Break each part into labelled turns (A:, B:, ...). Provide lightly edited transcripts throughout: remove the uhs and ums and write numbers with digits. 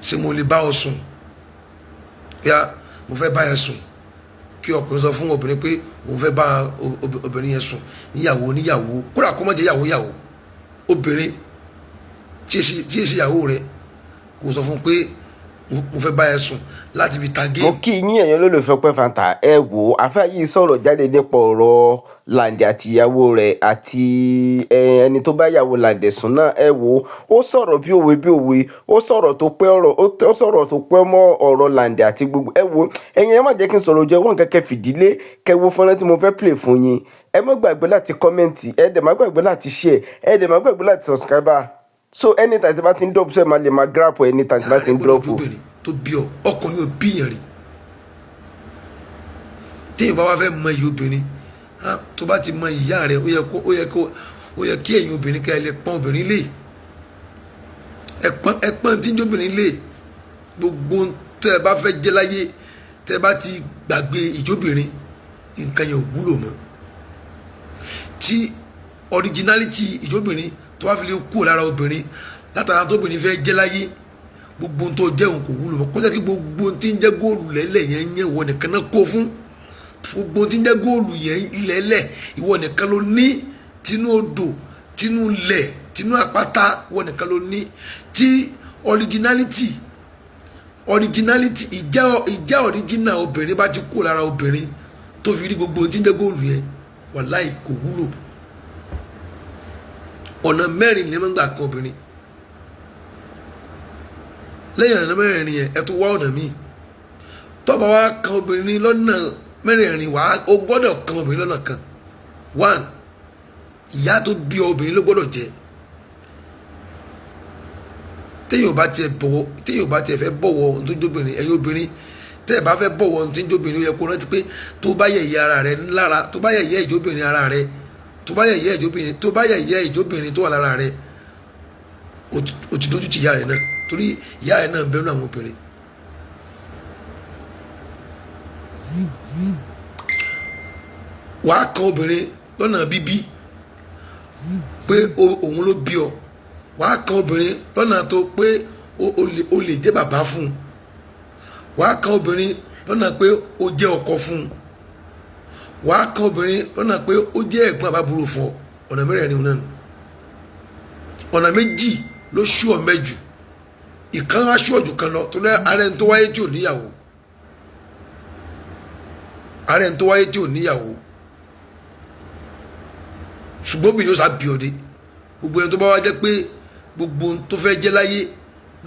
A: Ṣé mo lè bá ọ sùn? Yá, mo fẹ́ bá ẹ sùn. Kí ọkùnrin sọ fún obìnrin pé òun fẹ́ bá obìnrin yẹn sùn, níyàwó níyàwó, kódà kó má jẹ́ ìyàwó ìyàwó, obìnrin tí èsì ìyàwó rẹ, kò sọ fún pé mo fẹ́ bá ẹ sùn láti fi ta
B: Mo
A: géèmù.
B: kí yín, ẹ̀yin olólùfẹ́ Ọpẹ́ Fanta. Ẹ wò ó, àáfàá yìí sọ̀rọ̀ jáde nípa ọ̀rọ̀ Làǹdẹ̀ àti ìyàwó rẹ̀ àti ẹni tó bá ìyàwó Làǹdẹ̀ sùn náà. Ẹ wò ó, ó sọ̀rọ̀ bí òwe bí òwe, ó sọ̀rọ̀ tó pẹ́ ọ̀rọ̀, ó sọ̀rọ̀ tó pẹ́ mọ́ ọ̀rọ̀ Làǹdẹ̀ àti gbogbo. Ẹ wò ó, ẹ̀yin ẹ má jẹ́ kí n sọ̀rọ̀ jẹ́ wọ́n kẹ́kẹ́ fìdílé kẹ́ wo fọ́nrán tí mo fẹ́ play fún yín. Ẹ má gbàgbé láti comment, ẹ dẹ̀ má gbàgbé láti share, ẹ dẹ̀ má gbàgbé láti subscribe. So anytime tí bá ti ń drop, ṣe máa lè máa grab anytime tí bá ti ń drop.
A: Obìnrin tó bí ọ, ọkùnrin ò bí yàn rí. Téèyàn bá wá fẹ́ mọ iye obìnrin, tó bá ti mọ ìyá rẹ̀, ó yẹ kí ẹ̀yin obìnrin kẹ́ ẹ lè pọ́n obìnrin lé. Ẹ pọ́n tí ń jóbìnrin lé. Gbogbo tẹ́ ẹ bá fẹ́ jẹ́ láyé, tẹ́ ẹ bá ti gbàgbé ìjóbìnrin, nǹkan yẹn ò wúlò mọ́. Tí originality ìjóbìnrin tó bá fi lè kúrò lára obìnrin, látara tóbìnrin fẹ́ jẹ́ láyé, gbogbo tó jẹun kò wúlò mọ́. Kó jẹ́ kí gbogbo tí ń jẹ́ góòlù lẹ́lẹ̀ yẹn yẹn, ìwọ nìkan náà kó fún. Gbogbo tí ń jẹ́ góòlù yẹn lẹ́lẹ̀, ìwọ nìkan ló ní. Tinú odò, tinú lẹ̀, tinú àpáta, ìwọ nìkan ló ní. Tí originality ìjẹ́ original obìnrin bá ti kúrò lára obìnrin, tó fi rí gbogbo tí ń jẹ́ góòlù yẹn, wàláì kò wúlò. Ọ̀nà mẹ́rin ní ẹ máa ń gbà kan obìnrin. Lẹ́yìn ọ̀nà mẹ́rin yẹn, ẹ tún wá ọ̀nà míì. Tọ́ba wa kan obìnrin lọ́nà mẹ́rẹ̀ẹ̀rin, wàá o gbọ́dọ̀ kan obìnrin lọ́nà kan. One, ìyá tó bí obìnrin ló gbọ́dọ̀ jẹ́. Téèyàn bá tiẹ̀ bọ̀wọ̀, téèyàn bá tiẹ̀ fẹ́ bọ̀wọ̀ ohun tó jóbìnrin, ẹ̀yin obìnrin tẹ́ ẹ̀ bá fẹ́ bọ̀wọ̀ ohun tó jóbìnrin, ó yẹ kó rántí pé tó bá yẹ̀yẹ́ ara rẹ lára, tó bá yẹ̀yẹ́ ìjóbìnrin ara rẹ, tó bá yẹ̀yẹ́ ìjóbìnrin, tó bá yẹ̀yẹ́ ìjóbìnrin tó wà lára rẹ, o ti dójú ti ìyá rẹ náà, torí ìyá rẹ náà ń bẹnu àwọn obìnrin. Wàá kan obìnrin lọ́nà bíbí pé òun ló bí ọ. Wàá kan obìnrin lọ́nà tó pé o lè jẹ́ bàbá fún un. Wàá kan obìnrin lọ́nà pé o jẹ́ ọkọ fún un. Wàá kan obìnrin lọ́nà pé ó jẹ́ ẹ̀gbọ́n àbábúrò fún ọ. Ọ̀nà mẹ́rẹ̀ẹ̀rin náà nù. Ọ̀nà méjì ló ṣú ọ mẹ́jù, ìkan á ṣú ọ̀jù kan lọ, tó lẹ́ ara ẹni tó wáyé tí ò níyàwó, ara ẹni tó wáyé tí ò níyàwó, ṣùgbọ́n obìnrin yóò sá bí ọdẹ. Gbogbo ẹni tó bá wá jẹ́ pé gbogbo ohun tó fẹ́ jẹ́ láyé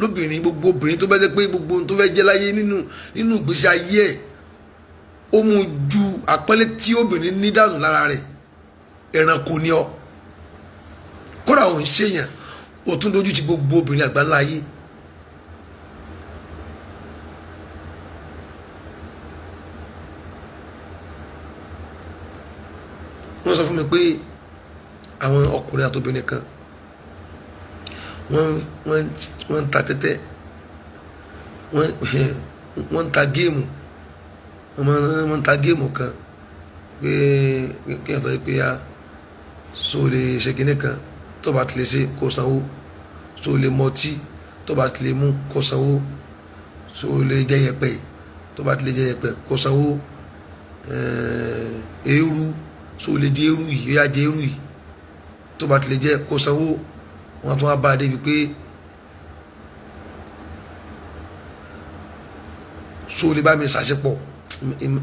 A: lóbìnrin, gbogbo obìnrin tó bá jẹ́ pé gbogbo ohun tó fẹ́ jẹ́ láyé nínú ìgbésí ayé ẹ̀, ó mú ju àpọ́nlé tí obìnrin ní dànù lára rẹ̀, ẹranko ni ọ. Kódà òun ṣèyàn, ó tún dojú ti gbogbo obìnrin àgbáńlá ayé. Wọ́n sọ fún mi pé àwọn ọkùnrin àtobìnrin kan, wọ́n ń ta tẹ́tẹ́, wọ́n ń ta géèmù, wọ́n ń ta géèmù kan pé kí wọ́n sọ pé a so lè ṣe kinní kan, tó bá ti lè ṣe kó sanwó, so lè mọtí, tó bá ti lè mú kó sanwó, so lè jẹ yẹ̀pẹ̀, tó bá ti lè jẹ yẹ̀pẹ̀ kó sanwó, eérú, so lè jẹ eérú yìí, ó yá jẹ eérú yìí, tó bá ti lè jẹ kó sanwó. Wọ́n tún wá bá a débi pé so lè bá mi ṣàṣepọ̀.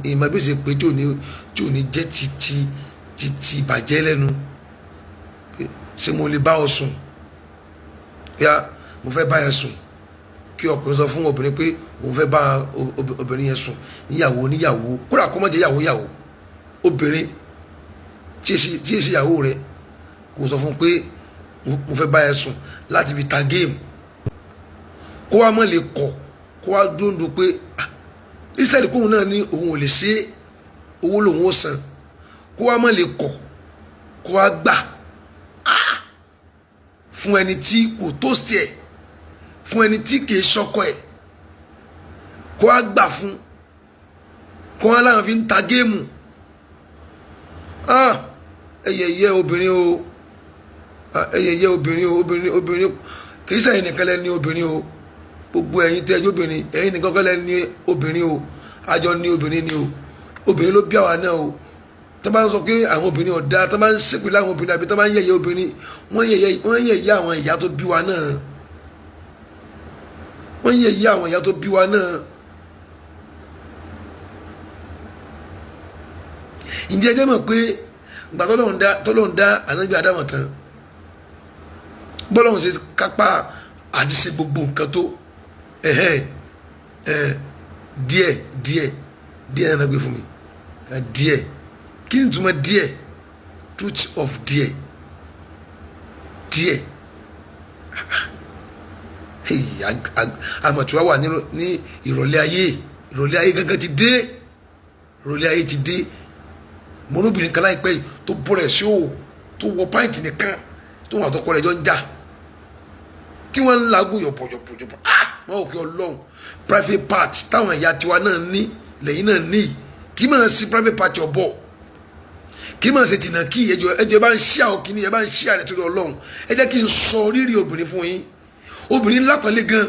A: Ìmọ̀ bí ó ṣe pé tí ò ní jẹ́ ti ìbàjẹ́ lẹ́nu. Ṣé mo lè bá ọ sùn? Yá, mo fẹ́ bá ẹ sùn. Kí ọkùnrin sọ fún obìnrin pé òun fẹ́ bá obìnrin yẹn sùn, níyàwó níyàwó, kódà kó má jẹ́ ìyàwó ìyàwó, obìnrin tí èsì ìyàwó rẹ, kò sọ fún pé mo fẹ́ bá ẹ sùn láti fi ta géèmù, kó wá mọ̀ lè kọ̀, kó wá dúndùn pé instead kóun náà ní òun ò lè ṣe é, owó lòun ó san, kó wá mọ̀ lè kọ̀, kó wá gbà fún ẹni tí kò tó sí ẹ̀, fún ẹni tí kì í ṣọkọ ẹ̀, kó wá gbà fún, kó wá láwọn fi ń ta géèmù. Ẹyẹ yẹ obìnrin o, ẹyẹ yẹ obìnrin o. Obìnrin, obìnrin kì í sẹ́yìn nìkan lẹ́ni obìnrin o. Gbogbo ẹ̀yin tẹ́ ẹjọ́ obìnrin, ẹ̀yin nìkan kọ́ lẹ ní obìnrin o, àjọ ní obìnrin ni o, obìnrin ló bí àwa náà o. Tó bá ń sọ pé àwọn obìnrin ọ̀dà, tó bá ń ṣépè láwọn obìnrin àbí tó bá ń yẹ̀yẹ́ obìnrin, wọ́n yẹ̀yẹ́ àwọn ìyá tó bí wa náà, wọ́n yẹ̀yẹ́ àwọn ìyá tó bí wa náà. Ǹjẹ́ ẹ jẹ́ mọ̀ pé ìgbà tọ́lọ́run dá ànábì Ádámù tán, bọ́lọ́run ṣe kápá àti ṣe gbogbo nǹkan tó díẹ̀ díẹ̀ díẹ̀ náà gbé fún mi díẹ̀. Kí ni túmọ̀ díẹ̀? Truth of díẹ̀ díẹ̀. Àmọ̀tí wa wà ní ìrọ̀lẹ́ ayé, ìrọ̀lẹ́ ayé gángan ti dé, ìrọ̀lẹ́ ayé ti dé. Mo lóbìnrin kan láìpẹ́ yìí tó bọ́rẹ̀ sí òwò, tó wọ pàǹtì nìkan, tó wà tọkọ rẹ̀ jọ ń jà, tí wọ́n ń lagún yọ̀pọ̀yọ̀pọ̀yọ̀pọ̀. Wọ́n ò kí Ọlọ́run. Private part táwọn ìyá tiwa náà ní lẹ́yìn náà ní, kí máa sí private part ọ̀bọ̀, kí máa ṣe tìǹà kí ẹjọ́ bá ń ṣí àwọn kìíní, ẹ bá ń ṣí àrẹ torí Ọlọ́run. Ẹ jẹ́ kí n sọ rírì obìnrin fún yín. Obìnrin lápẹ́lẹ́ gan,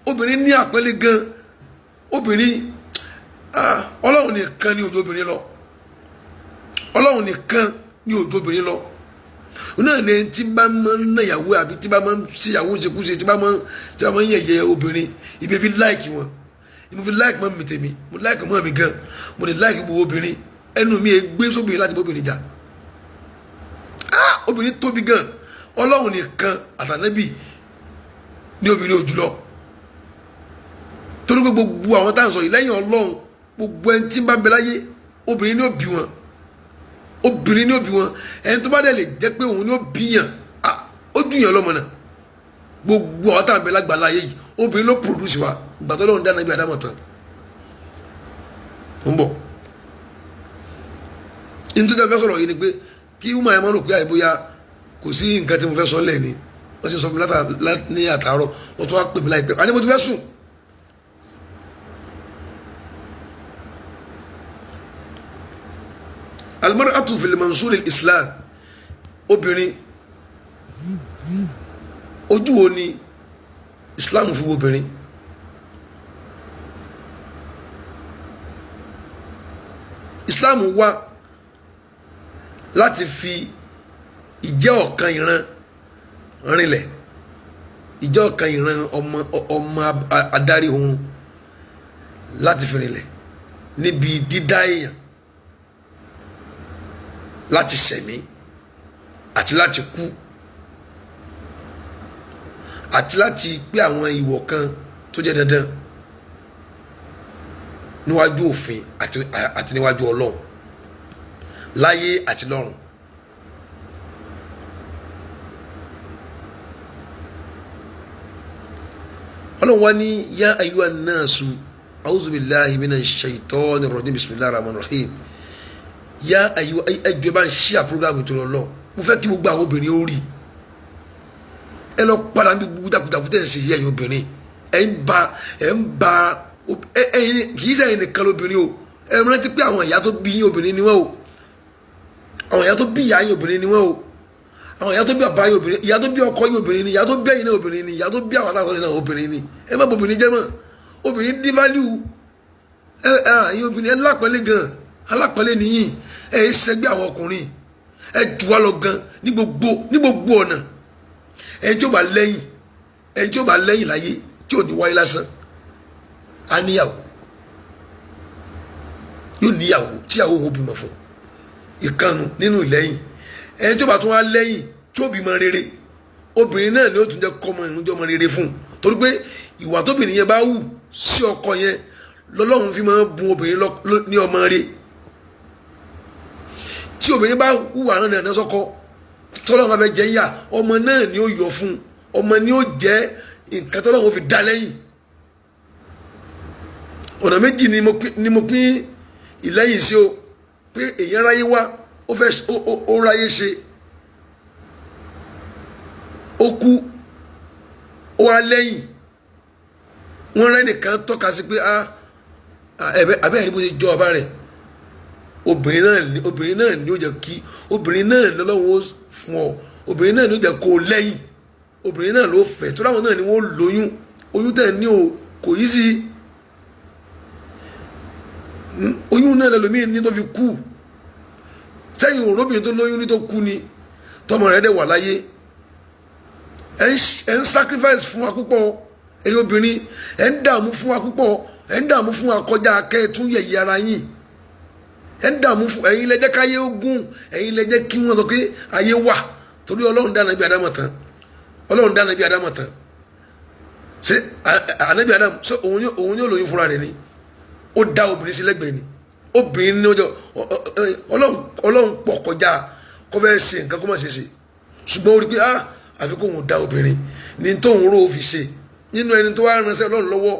A: obìnrin ní àpẹ́lẹ́ gan, obìnrin Ọlọ́run nìkan ní ojú obìnrin lọ, Ọlọ́run nìkan ní ojú obìnrin lọ. Náà ni tí bá máa ń náyàwó àbí tí bá máa ń ṣèyàwó ṣekúṣe, tí bá máa ń yẹ̀yẹ́ obìnrin, ibi fi láìkì wọn. Mo fi láìkì mọ́ mi tèmi, mo láìkì mọ́ mi gan, mo lè láìkì gbogbo obìnrin. Ẹnu mi gbé sóbìnrin láti bóbìnrin jà. Obìnrin tóbi gan, Ọlọ́run nìkan àtànẹ́bì ní obìnrin ojú lọ. Torí pé gbogbo àwọn táwọn sọ yìí lẹ́yìn Ọlọ́run, gbogbo ẹni tí ń bá ń bẹ láyé, obìnrin ni ó bí wọn, obìnrin ni ó bí wọn. Ẹni tó bá dẹ̀ lè jẹ́ pé òun ni ó bí yàn, ó jù yàn lọ́mọ náà. Gbogbo àwọn táwọn bẹ lágbàlá ayé yìí, obìnrin ló produce wa. Ìgbà tó lọ́run dáná ibi àdámọ̀ tán ń bọ̀. Nítorí a fẹ́ sọ̀rọ̀ yìí ni pé kí wúmọ̀ ẹ̀ máa rò pé àìbóyá kò sí nǹkan tí mo fẹ́ sọ lẹ̀ ni. Wọ́n ti sọ fún mi ní àtàárọ̀, wọ́n tún wá pè mí láìpẹ́, àní mo ti fẹ́ sùn. Al-mar'atu fil mansur al-Islam, obìnrin, ojú wo ni Islam fi wo obìnrin? Islam wá láti fi ìjẹ́ ọ̀kan ìran rinlẹ̀, ìjẹ́ ọ̀kan ìran ọmọ adarí oorun láti fi rinlẹ̀ níbi dídá èèyàn láti sẹ̀mí àti láti kú àti láti pé àwọn ìwọ̀ kan tó jẹ́ dandan níwájú òfin àti níwájú Ọlọ́run láyé àti lọ́run. Ọlọ́run wá ní yá ayyuhan nasu a'udhu billahi minash shaitonir rajim bismillahir rahmanir rahim. Yá ayyuha, ẹjọ́ bá ń ṣí àpúrógámù tó lọ, mo fẹ́ kí gbogbo àwọn obìnrin ó rí. Ẹ lọ padà ní gbogbo dàkúdàkú tẹ̀ ń ṣe yẹ ẹ̀yin obìnrin, ẹ̀ ń ba ẹ̀yin kì í sẹ́yìn nìkan lóbìnrin o. Ẹ rántí pé àwọn ìyá tó bí yín obìnrin ni wọ́n o, àwọn ìyá tó bí ìyá yín obìnrin ni wọ́n o, àwọn ìyá tó bí bàbá yín obìnrin, ìyá tó bí ọkọ yín obìnrin ni, ìyá tó bí ẹ̀yin náà obìnrin ni, ìyá tó bí àwọn aláwọ̀ náà obìnrin ni. Ẹ má bobìnrin jẹ́ mọ́, obìnrin ní value. Ẹ ẹ̀yin obìnrin ẹ lápẹ́lẹ́ gan, alápẹ́lẹ́ nìyí. Ẹ ẹ sẹ́gbẹ́ àwọn ọkùnrin, ẹ jù wá lọ gan ní gbogbo ọ̀nà. Ẹni tí ó bá lẹ́yìn, ẹni tí ó bá lẹ́yìn láyé tí ò ní wáyé lásán, á níyàwó, yóò níyàwó tíyàwó òun bímọ fún, ìkànnù nínú ìlẹ́yìn. Ẹni tí ó bá tún wá lẹ́yìn tí ó bímọ rere, obìnrin náà ni ó tún jẹ́ kọ́mọ ìrúnjọ́ ọmọ rere fún un. Torí pé ìwà tóbìnrin yẹn bá wù sí ọkọ yẹn lọ́lọ́run fi máa ń bùn obìnrin ní ọmọ rere. Tí obìnrin bá hùwà náà ní sọ́kọ tọ́lọ́run bá fẹ́ jẹ́ yà, ọmọ náà ni ó yọ fún, ọmọ ni ó jẹ́ nǹkan tọ́lọ́run fi dá lẹ́yìn. Ọ̀nà méjì ni mo pín ìlẹ́yìn sí o, pé èèyàn ráyé wá, ó fẹ́ ó ráyé ṣe, ó kú, ó wá lẹ́yìn. Wọ́n rẹ́ nìkan tọ́ka sí pé abẹ́rẹ́ bó ṣe jọ ọba rẹ̀. Obìnrin náà ni ó jẹ́ kí, obìnrin náà lọ́wọ́ fún ọ, obìnrin náà ni ó jẹ́ kó o lẹ́yìn, obìnrin náà ló fẹ́ tó láwọn náà ni wọ́n lóyún, Oyún tẹ̀ ní o kò yí sí. Oyún náà lẹ́lòmíì ní tó fi kú. Sẹ́yìn òróbìnrin tó lóyún ní tó kú ni, tọmọ rẹ̀ dẹ̀ wà láyé. Ẹ̀ ń sacrifice fún wa púpọ̀. Ẹ̀yin obìnrin, ẹ̀ ń dààmú fún wa púpọ̀. Ẹ̀ ń dààmú fún wa kọjá akẹ́ ẹ̀ tún yẹ̀yẹ́ ara yín. Ẹ̀ ń dààmú fún ẹ̀yin lẹ jẹ́ káyé ogun, ẹ̀yin lẹ jẹ́ kí wọ́n sọ pé ayé wà, torí Ọlọ́run dáná ibi àdámọ̀ tán. Ọlọ́run dáná ibi àdámọ̀ tán. Ṣé ànábì Ádámù, ṣé òun yóò lóyún fúnra rẹ̀ ni? Ó dá obìnrin sí lẹ́gbẹ̀ẹ́ ni. Obìnrin ní ọjọ́ Ọlọ́run pọ̀ kọjá kó fẹ́ ṣe nǹkan kó má ṣe ṣe, ṣùgbọ́n ó rí pé ah, àfi kóun dá obìnrin ní tóun rò ó fi ṣe. Nínú ẹni tó wá ránṣẹ́ Ọlọ́run lọ́wọ́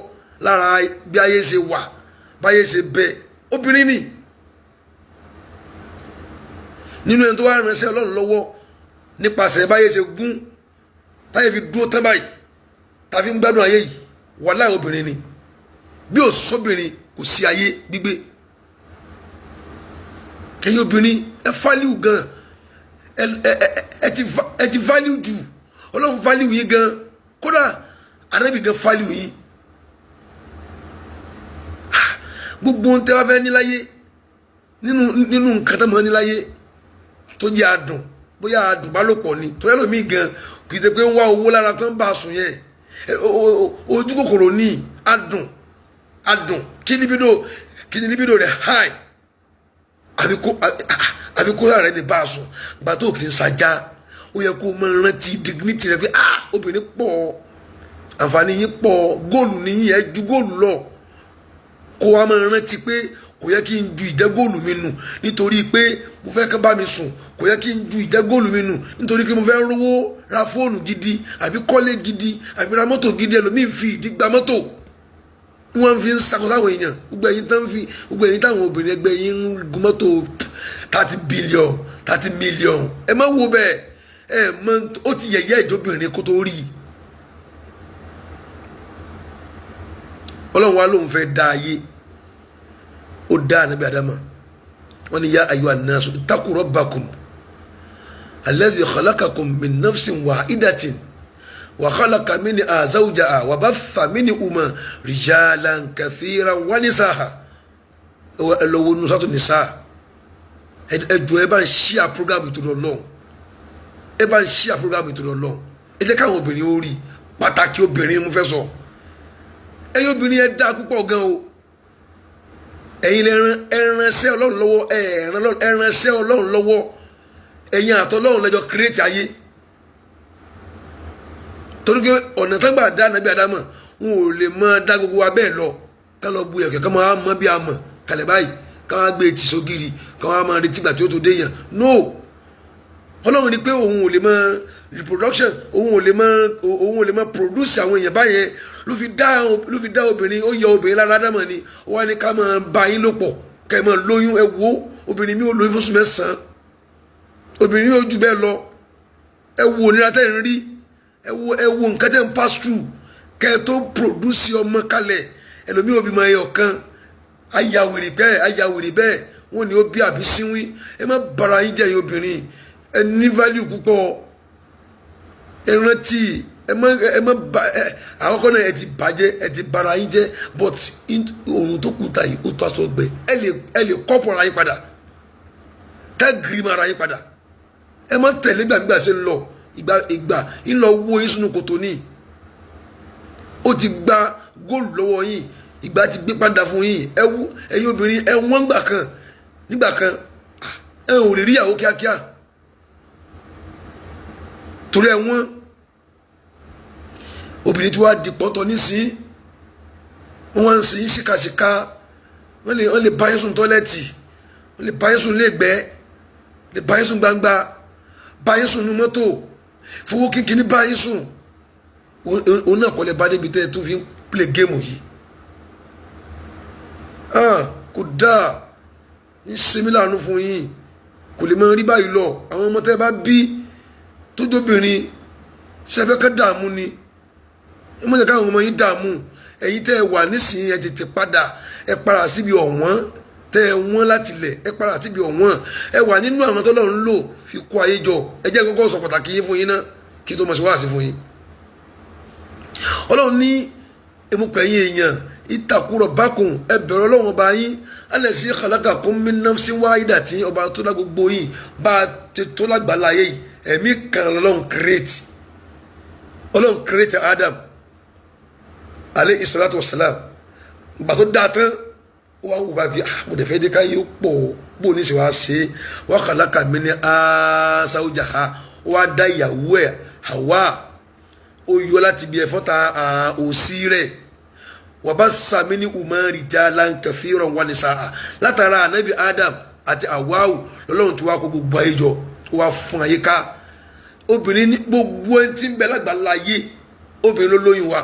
A: lára bí ayé ṣe wà, báyé ṣe bẹ, obìnrin ni. Nínú ẹni tó wá ránṣẹ́ Ọlọ́run lọ́wọ́ nípasẹ̀ báyé ṣe gún, táyé fi dúró tán báyìí, tàfi ń gbádùn ayé yìí, wàláhì, obìnrin ni. Bí ò sóbìnrin, kò sí ayé gbígbé. Ẹ̀yin obìnrin, ẹ value gan. Ẹ ti value jù. Ọlọ́run value yín gan. Kódà Ànábì gan value yín. Gbogbo ohun tẹ́ wá fẹ́ níláyé, nínú nǹkan tó mọ̀ níláyé tó jẹ́ adùn, bóyá adùn bá lò pọ̀ ni, torí ẹlòmíì gan kì í ṣe pé ń wá owó lára pé ń bá a sùn yẹn. Ojú kòkòrò ní adùn, adùn kí ni libido rẹ̀ high, àbí kó rẹ̀ ní bá a sùn. Gbà tó kì í ṣajá, ó yẹ kó máa rántí dignity rẹ pé ah, obìnrin pọ̀, àǹfààní yín pọ̀, góòlù ní yín, ẹ ju góòlù lọ. Kó wa máa rántí pé kò yẹ kí n ju ìjẹ́ góòlù mi nù nítorí pé mo fẹ́ kán bá mi sùn. Kò yẹ kí n ju ìjẹ́ góòlù mi nù nítorí pé mo fẹ́ rówó ra fóònù gidi, àbí kọ́lé gidi, àbí ra mọ́tò gidi. Ẹlòmíì fi ìdí gba mọ́tò, wọ́n fi ń sakọ sáwọn èèyàn. Gbogbo ẹ̀yin tán fi, gbogbo ẹ̀yin táwọn obìnrin ẹgbẹ́ yín ń gun mọ́tò 30 billion, 30 million, ẹ má wo bẹ́ẹ̀. Ẹ mọ ó ti yẹ̀yẹ́ ìjóbìnrin kó tó rí i. Ọlọ́run wa lóun fẹ́ dá ayé, ó dá ànábì Adama. Wọ́n ní, ya ayyuhan nasu ittaqu rabbakum allazi khalaqakum min nafsin wahidatin wa khalaqa minha zawjaha wa batha minhuma rijalan kathiran wa nisaa. Ẹ lọ wo nusatu nisa. Ẹ jọ̀ọ́, ẹ bá ń share program ìtòdó Ọlọ́run. Ẹ bá ń share program ìtòdó Ọlọ́run. Ẹ jẹ́ káwọn obìnrin ó rí pàtàkì obìnrin. Mo fẹ́ sọ, ẹ̀yin obìnrin, ẹ dáa púpọ̀ gan o. Ẹ̀yin lẹ ránṣẹ́ Ọlọ́run lọ́wọ́. Ẹ ránṣẹ́ Ọlọ́run lọ́wọ́. Ẹ̀yin àtọlọ́run lẹ́jọ́ create ayé, torí pé ọ̀nà tó gbà dá nàbí Àdámọ̀, wọn ò lè mọ dá gbogbo wa bẹ́ẹ̀ lọ, ká lọ bu ẹ̀kẹ́, ká máa mọ bí a mọ̀ kalẹ̀ báyìí, ká wá gbé etí sógiri, ká wá máa retí ìgbà tí ó tó dé yàn. No, Ọlọ́run rí pé òun ò lè mọ reproduction, òun ò lè mọ produce àwọn èèyàn báyẹn, ló fi dá obìnrin. Ó yọ obìnrin lára Ádámọ̀ ni. Ó wá ní ká máa bá yín lò pọ̀, ká ẹ máa lóyún. Ẹ wo, obìnrin mi ò lóyún fóṣù 9, obìnrin mi ò jù bẹ́ẹ̀ lọ. Ẹ wo onira tẹ́ ń rí. Ẹ wo nǹkan tẹ́ ń pass through kẹ́ ẹ tó produce ọmọ kalẹ̀. Ẹlòmíì òbí máa yọ kan, ayàwèrè bẹ́ẹ̀, ayàwèrè bẹ́ẹ̀. Wọ́n ní ó bí àbí sínwín. Ẹ má bara yín jẹ́. Ẹ̀yin obìnrin, ẹ ní value púpọ̀. Ẹ rántí, ẹ má ba ẹ. Àkọ́kọ́ náà, ẹ ti bàjẹ́, ẹ ti bara yín jẹ́, but ohun tó kù ta yìí, ó tó aṣọ gbẹ. Ẹ lè kọ́pọ̀ ara yín padà, tẹ́ gírí ara yín padà. Ẹ má tẹ̀lé gbàgbà ṣe ń lọ. Ìgbà ìgbà ń lọ wó yín sínú kòtò ní. Ó ti gba góòlù lọ́wọ́ yín, ìgbà ti gbé padà fún yín. Ẹ wú, ẹ̀yin obìnrin, ẹ wọ́n gbà kan nígbà kan, ẹ ò lè rí ìyàwó kíákíá torí ẹ wọ́n. Obìnrin tí wàá di pọ́tọ́ nísìnyí, wọ́n wá ń ṣe yín síkàsíkà. Wọ́n lè bá yín sùn toilet, wọ́n lè bá yín sùn lẹ́gbẹ̀ẹ́, lè bá yín sùn gbangba, bá yín sùn nu mọ́tò, fowó kínkínní bá yín sùn. Òun náà kọ́ lè bá débi tẹ́ ẹ tún fi ń play game yìí. Kò dáa ní sẹ́mi láàánú fún yín. Kò lè máa rí báyìí lọ. Àwọn ọmọ tẹ́ bá bí tójóbìnrin, ṣẹfẹ́ ká dààmú ni? Ẹ má jẹ́ káwọn ọmọ yín dààmú. Ẹ̀yin tẹ́ ẹ wà nísìnyí, ẹ tètè padà. Ẹ padà síbi ọ̀wọ́n tẹ́ ẹ wọ́n láti lẹ̀. Ẹ padà síbi ọ̀wọ́n. Ẹ wà nínú àwọn tọ́lọ́run lò fi kó ayé jọ. Ẹ jẹ́ kọ́kọ́ sọ pàtàkì yín fún yín náà kí tó mọ̀ sí wáàsí fún yín. Ọlọ́run ní Emupẹ̀yìn èèyàn, ìtàkùrọ̀ bákùn, ẹ bẹ̀rù Ọlọ́run ọba yín, alẹ́ sí khalaqakum min nafsin wahidatin, ọba tó dá gbogbo yín. Bá a ti tó lágbàláyé yìí, ẹ̀mí kan lọ́lọ́run create. Ọlọ́run create Adam alayhi salatu wassalam. Ìgbà tó dáa tán, ó wá wù bá bí, ah, mo dẹ̀ fẹ́ dé ká yóò pọ̀ bó ní sì wá ṣe é. Wa khalaqa minha zawjaha, ó wá dá ìyàwó ẹ̀ Hawa, ó yọ láti bí ẹ̀fọ́ta òsì rẹ̀. Wa bassa minhuma rijalan kathiran wa nisaa. Látara anabi Adam àti Hawawu lọ́lọ́run tí wàá kó gbogbo ayé jọ, ó wá fún ayé ká. Obìnrin ní gbogbo ẹni tí ń bẹ lágbàlá ayé, obìnrin ló lóyún wa.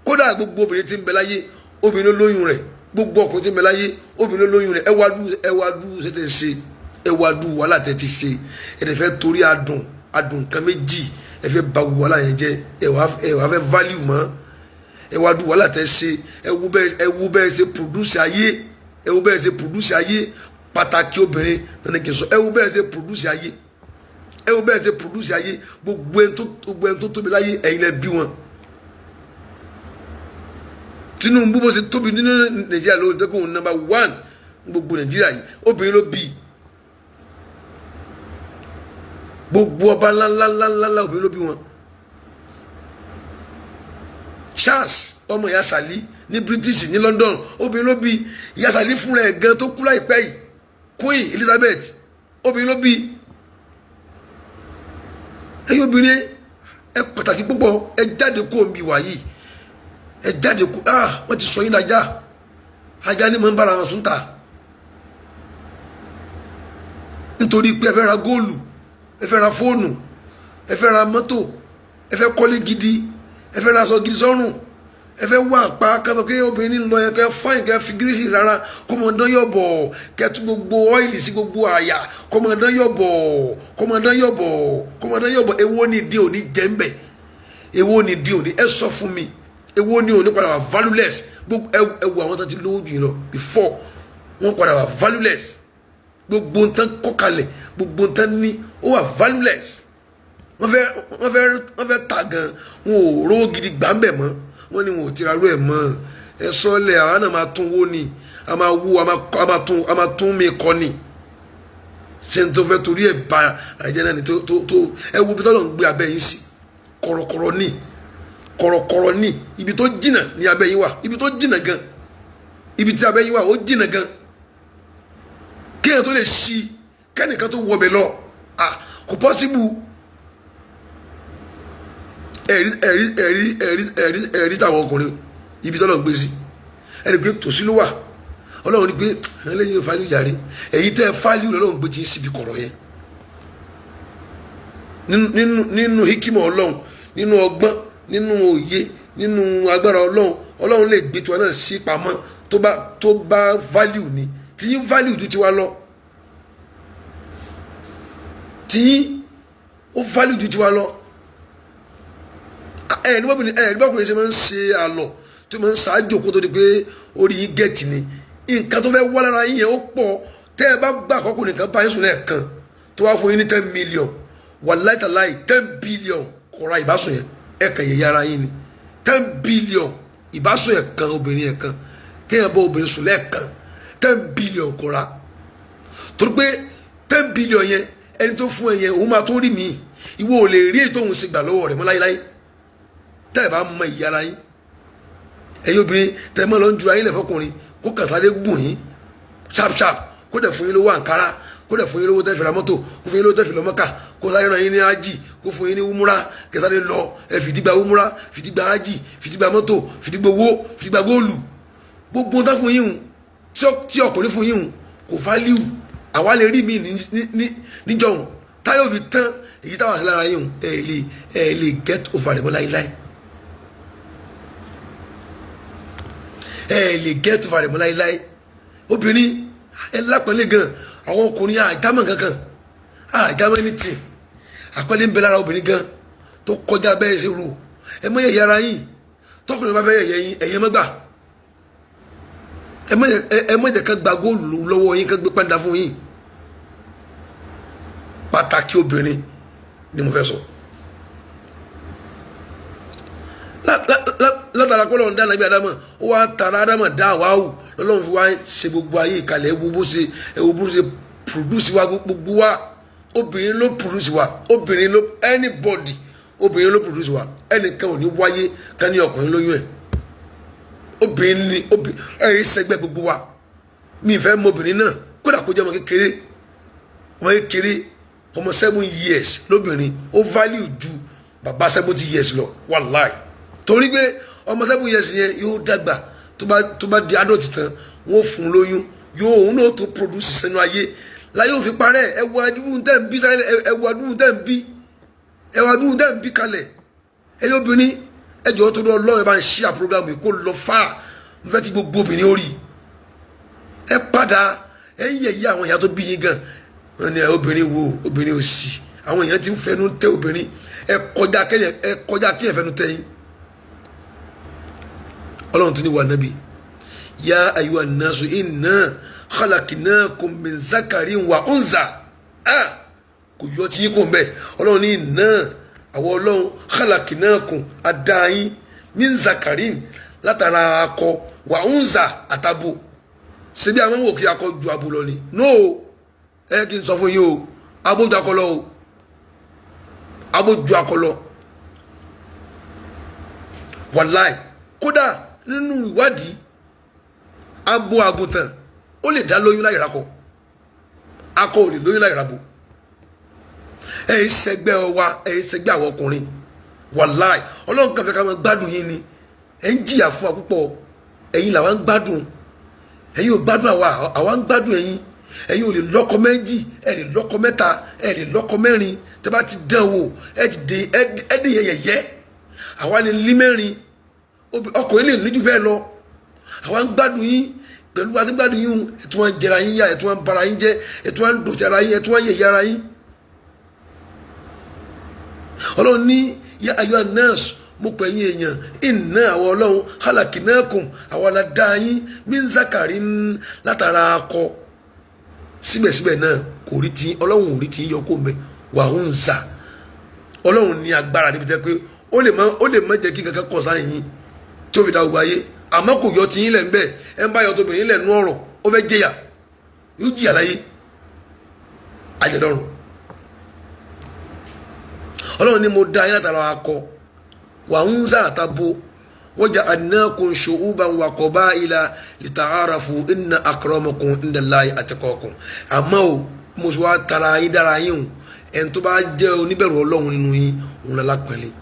A: Kódà gbogbo obìnrin tí ń bẹ láyé, obìnrin ló lóyún rẹ̀. Gbogbo ọkùnrin tí ń bẹ láyé, obìnrin ló lóyún rẹ̀. Ẹ wá dú, ẹ wá dú ṣe tẹ ṣe, ẹ wá dú wàhálà tẹ ti ṣe. Ẹ tẹ fẹ́ torí adùn adùn nǹkan méjì, ẹ fẹ́ ba gbogbo wàhálà yẹn jẹ́. Ẹ wá fẹ́ value mọ́. Ẹ wá dú wàhálà tẹ ṣe. Ẹ wo bẹ́ẹ̀ ṣe produce ayé. Ẹ wo bẹ́ẹ̀ ṣe produce ayé. Pàtàkì obìnrin nínú kí n sọ. Ẹ wo bẹ́ẹ̀ ṣe produce ayé. Ẹ wo bẹ́ẹ̀ ṣe produce ayé. Gbogbo ẹni tó tóbi láyé, ẹ̀yin lẹ bí wọn. Tinubu, bó ṣe tóbi nínú Nàìjíríà lóhùn tó kóhun number one gbogbo Nàìjíríà yìí, obìnrin ló bí. Gbogbo ọba ńláńláńláńlá, obìnrin ló bí wọn. Charles, ọmọ ìyá Sàlí ní British ní London, obìnrin ló bí. Ìyá Sàlí fúnra ẹ̀ gan tó kú láìpẹ́ yìí, Queen Elizabeth, obìnrin ló bí. Ẹ̀yin obìnrin, ẹ pàtàkì púpọ̀. Ẹ jáde kó omi wà yìí, ẹ jáde kó. Ah, wọ́n ti sọ yín lájà. Ajá ni mo ń bára wọn sùn ta nítorí pé ẹ fẹ́ ra góòlù, ẹ fẹ́ ra fóònù, ẹ fẹ́ ra mọ́tò, ẹ fẹ́ kọ́lé gidi, ẹ fẹ́ ra aṣọ gidi sọ́rùn, ẹ fẹ́ wá àpá kátó pé obìnrin lọ yẹ kẹ́ fáyìn, kẹ́ fi gírísì rárá kó mọ̀ dán yọ̀ bọ̀, kẹ́ tún gbogbo ọ́ìlì sí gbogbo àyà, kó mọ̀ dán yọ̀ bọ̀, kó mọ̀ dán yọ̀ bọ̀, kó mọ̀ dán yọ̀ bọ̀. Èwo ni ìdí òní jẹ́ ń bẹ̀? Èwo ni ìdí òní? Ẹ sọ fún mi, èwo ni òní padà wà valueless? Gbogbo ẹ wo àwọn tó ti lówó jù yín lọ before, wọ́n padà wà valueless. Gbogbo nǹkan kọ́kalẹ̀, gbogbo nǹkan ní, ó wà valueless. Wọ́n fẹ́ ta gan, wọn ò rówó gidi gbà ń bẹ̀ mọ́. Wọ́n ní wọn ò tira rú ẹ̀ mọ́. Ẹ sọ́lẹ̀, àwọn náà máa tún wó ni, a máa wó, a máa tún mi kọ́ ni. Ṣé n tó fẹ́ torí ẹ̀ ba àìjẹ́ náà ni tó ẹ wo ibi tọ́lọ̀ ń gbé abẹ́ yín sí? Kọ̀rọ̀kọ̀rọ̀ ní, kọ̀rọ̀kọ̀rọ̀ ní, ibi tó jìnnà ní abẹ́ yín wà, ibi tó jìnnà gan. Ibi tí abẹ́ yín wà, ó jìnnà gan. Kéèyàn tó lè ṣí, kẹ́nìkan tó wọbẹ̀ lọ, ah, kò possible. Ẹ̀rí, ẹ̀rí, ẹ̀rí, ẹ̀rí, ẹ̀rí, ẹ̀rí táwọn ọkùnrin, ibi tọ́lọ̀ ń gbé sí, ẹ̀rí pé tòsí ló wà. Ọlọ́run ní pé ẹlẹ́yìn ò value jàre. Èyí tẹ́ ẹ value, lọ́lọ́run gbé tí ń síbi kọ̀rọ̀ yẹn. Nínú hikima Ọlọ́run, nínú ọgbọ́n, nínú òye, nínú agbára Ọlọ́run, Ọlọ́run lè gbé tiwa náà sí pamọ́. Tó bá value ni tí yín value ju tiwa lọ, tí yín ó value ju tiwa lọ. Ẹ ní bọ́bìnrin, ẹ ní bọ́kùnrin ṣe máa ń ṣe àlọ́ tó máa ń ṣáájú kó tó di pé orí yín gẹ̀ẹ́tì ni. Nǹkan tó fẹ́ wá lára yín yẹn, ó pọ̀. Tẹ́ ẹ bá gbà àkọ́kọ́ nìkan bá yín sùn lẹ́ẹ̀kan, tó wá fún yín ní 10 million, wàláì tàláì, 10 billion kọ̀ra ìbásùn yẹn. Ẹ kàn yẹ yára yín ni. 10 billion ìbásùn yẹn kan, obìnrin yẹn kan, kéèyàn bá obìnrin sùn lẹ́ẹ̀kan, 10 billion kọ̀ra. Torí pé 10 billion yẹn, ẹni tó fún ẹ yẹn, òun máa tún rí mi. Ìwọ ò lè rí èyí tóun ṣe gbà lọ́wọ́ rẹ̀ mọ́ láyéláyé tẹ́ ẹ bá mọ ìyá ara yín. Ẹ̀yin obìnrin tẹ́ ẹ mọ́ lọ ń ju ayé lẹ̀ fọkùnrin, kó kàn sáré gùn yín sharp sharp, kó dẹ̀ fún yín lówó àǹkárá, kó dẹ̀ fún yín lówó tẹ́ fi ra mọ́tò, kó fún yín lówó tẹ́ fi lọ Mọ́kà, kó sáré ràn yín ní ájì, kó fún yín ní wúmúrà, kẹsàrè lọ, ẹ fìdígba wúmúrà, fìdígba ájì, fìdígba mọ́tò, fìdígba owó, fìdígba góòlù. Gbogbo ń tán fún yín tí ọkùnrin fún yín kò value. Àwa lè rí mi níjọ́hun táyọ̀ fi tán èyí táwọn àti lára yín. Ẹ lè get over rẹ̀ mọ́ láíláí. Ẹ lè get over rẹ̀ mọ́ láíláí. Obìnrin, ẹ lápẹ̀lẹ́ gan. Àwọn ọkùnrin àjámọ̀ kankan, àjámọ̀ anything. Àpẹẹlẹ ń bẹ lára obìnrin gan tó kọjá bẹ́ẹ̀ ṣe rò. Ẹ mọ yẹ̀yẹ́ ara yín. Tọkùnrin bá fẹ́ yẹ̀yẹ́ yín, ẹ̀yẹ́ mọ́gbà. Ẹ mọ̀ jẹ́ ká gba góòlù lọ́wọ́ yín, ká gbé pàǹdà fún yín. Pàtàkì obìnrin ni mo fẹ́ sọ. Látara kọ́ lọ́run dáná bí Ádámọ̀, ó wá tara Ádámọ̀ dá Háwáwù, lọ́lọ́run fi wá ṣe gbogbo ayé ìkàlẹ̀. Ẹ wo bó ṣe, ẹ wo bó ṣe produce wa, gbogbo wa. Obìnrin ló produce wa, obìnrin ló, anybody, obìnrin ló produce wa. Ẹnìkan ò ní wáyé ká ní ọkùnrin lóyún ẹ̀. Obìnrin ni obìnrin ẹ̀rí sẹ́gbẹ́ gbogbo wa. Mi fẹ́ mọ obìnrin náà, kódà kó jẹ́ ọmọ kékeré, ọmọ kékeré, ọmọ 7 years lóbìnrin, ó value ju bàbá 70 years lọ, wàláì. Torí pé ọmọ 7 years yẹn yóò dàgbà, tó bá di adult tán, wọ́n fún un lóyún, yóò òun náà tó produce sínú ayé láyé òfin parẹ́. Ẹ wo adúrú tẹ́ ń bí, ẹ wo adúrú tẹ́ ń bí, ẹ wo adúrú tẹ́ ń bí kalẹ̀. Ẹ yóò obìnrin, ẹ jọ̀ọ́, tó lọ lọ́wọ́, ẹ bá ń ṣí à program yìí kó lọ fà. Ń fẹ́ kí gbogbo obìnrin ó rí ẹ padà. Ẹ ń yẹ̀yẹ́ àwọn ìyá tó bí yín gan. Wọn ni obìnrin wo, obìnrin ò sí. Àwọn èèyàn ti ń fẹnu tẹ obìnrin. Ẹ kọjá kẹyìn, ẹ kọjá kéèyàn fẹnu tẹ yín. Ọlọ́run tó ní wà nábì: ya ayyuhan nasu inna khalaqnakum min zakarin wa unza. Ah, kò yọ tí yín kò ń bẹ. Ọlọ́run ní inna, àwọn Ọlọ́run, khalaqnakum, adáyín, min zakarin, látara akọ, wa unza, àtàbò. Ṣebí àwọn wò kí akọ ju abo lọ ni? No, ẹ kí n sọ fún yín o, abo ju akọ lọ o, abo ju akọ lọ, wàláì. Kódà nínú ìwádìí, abo àgùntàn ó lè dá lóyún láì rakọ, akọ ò lè lóyún láì rabo. Ẹ yìí sẹgbẹ́ wa, ẹ yìí sẹgbẹ́ àwọn ọkùnrin, wàláì. Ọlọ́run kan fẹ́ ká máa gbádùn yín ni. Ẹ ń jìyà fún wa púpọ̀. Ẹ̀yin làwa ń gbádùn, ẹ̀yin ò gbádùn àwa, àwa ń gbádùn ẹ̀yin. Ẹ̀yin ò lè lọ́kọ méjì, ẹ lè lọ́kọ mẹ́ta, ẹ lè lọ́kọ mẹ́rin. Tẹ́ bá ti dán wò, ẹ ti dé, ẹ dé yẹyẹ. Àwa lè lé mẹ́rin, ọkùnrin lè ní jù bẹ́ẹ̀ lọ. Àwa ń gbádùn yín. Pẹ̀lú wa ti gbádùn yín, ẹ̀ tún wá ń jẹra yín yá, ẹ̀ tún wá ń bara yín jẹ́, ẹ̀ tún wá ń dòtí ara yín, ẹ̀ tún wá ń yẹ̀yẹ́ ara yín. Ọlọ́run ní ya ayyuhan nas, mo pè yín èèyàn, inna, àwọn Ọlọ́run, khalaqnakum, àwọn aládá yín, min zakarin, látara akọ. Síbẹ̀síbẹ̀ náà, kò rí tí Ọlọ́run ò rí tí yọ kó mbẹ, wa unza. Ọlọ́run ní agbára níbi tẹ́ pé ó lè má jẹ́ kí kankan kọ̀ sáyìn yín tí ó fi da gbogbo ayé, àmọ́ kò yọ tiyín lẹ̀ ń bẹ̀. Ẹ̀ ń bá yọ tóbìnrin lẹ̀ nú ọ̀rọ̀, ó fẹ́ jẹyà, yóò jìyà láyé, àjẹdọ́rùn. Ọlọ́run ní mo dá yín látara akọ, wa unza, àtàbò, waja'alnakum shu'uban wa qaba'ila lita'arafu inna akramakum indallahi atqakum. Àmọ́ o, mo sì wá tara yín dára yín o, ẹni tó bá jẹ́ oníbẹ̀rù Ọlọ́run nínú yín, òun lọ́la pẹ̀lẹ́.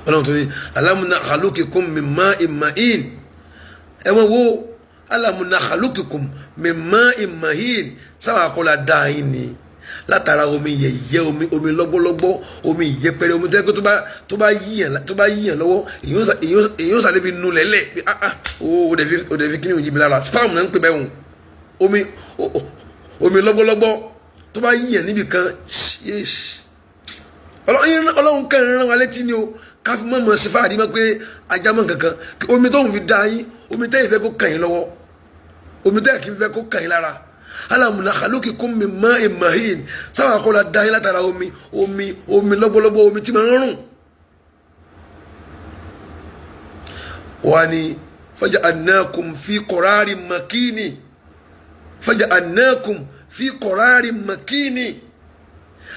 A: Ọlọ́run tó ní alam nakhluqukum min ma'in mahin. Ẹ wọ́n wo alam nakhluqukum min ma'in mahin, sáwọn akọ́lá dá yín ni látara omi yẹ̀yẹ́, omi lọ́gbọ́lọ́gbọ́, omi ìyẹpẹrẹ, omi tẹ́ pé tó bá yíyàn lọ́wọ́, èyàn sàlẹ̀ fi nu lẹ́lẹ̀ bí ah ah, o dẹ̀ fi kíni òjì mi lára. Spam náà ń pè bẹ́ẹ̀ hùn. Omi lọ́gbọ́lọ́gbọ́ tó bá yíyàn níbi kan. Ọlọ́run kẹrin rán wa létí ni o, ká fi mọ̀ mọ̀ sí fáàrí mọ́ pé ajá mọ̀ kankan. Omi tóun fi dá yín, omi tẹ́yìn fẹ́ kó kàn yín lọ́wọ́, omi tẹ́yìn kì í fẹ́ kó kàn yín lára. Alam nakhluqukum min ma'in mahin, sáwọn akọ́lá dá yín látara omi lọ́gbọ́lọ́gbọ́, omi tí máa ń rùn. Wọ́n ní faja'alnakum fi qararin makini, faja'alnakum fi qararin makini.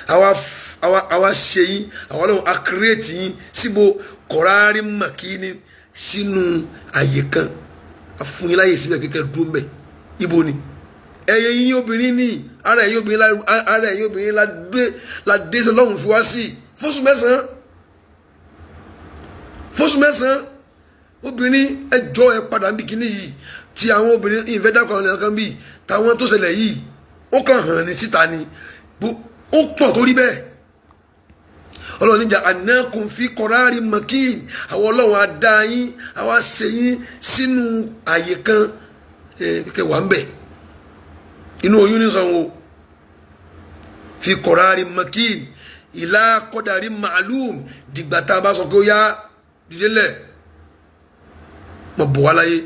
A: Àwa ṣe yín, àwa lọ́wọ́ a create yín síbo? Qararin makini, sínú àyè kan. A fún yín láyè síbẹ̀ kékeré dúró mbẹ̀. Ibo ni ẹyẹ yín obìnrin ní ara ẹ̀yin obìnrin, ara ẹ̀yin obìnrin la dé lọ́hùn fi wá sí fóṣù 9, fóṣù 9. Obìnrin, ẹ jọ, ẹ padà ń bí kíní yìí tí àwọn obìnrin ìfẹ́ dákọ̀ àwọn kan bíi táwọn tó ṣẹlẹ̀ yìí, ó kàn hàn ní síta ni, ó pọ̀ tó rí bẹ́ẹ̀. Ọlọ́run níjà ja'alnakum fi qararin makin, àwọn Ọlọ́run á dá yín, àwa ṣe yín sínú àyè kan kẹkẹ wà ń bẹ̀. Inú oyún ní sọ wọn fi qararin makin ila qadarin ma'lum. Dìgbà tá a bá sọ pé ó yá, dídé lẹ̀, mọ̀ bọ̀ wá láyé.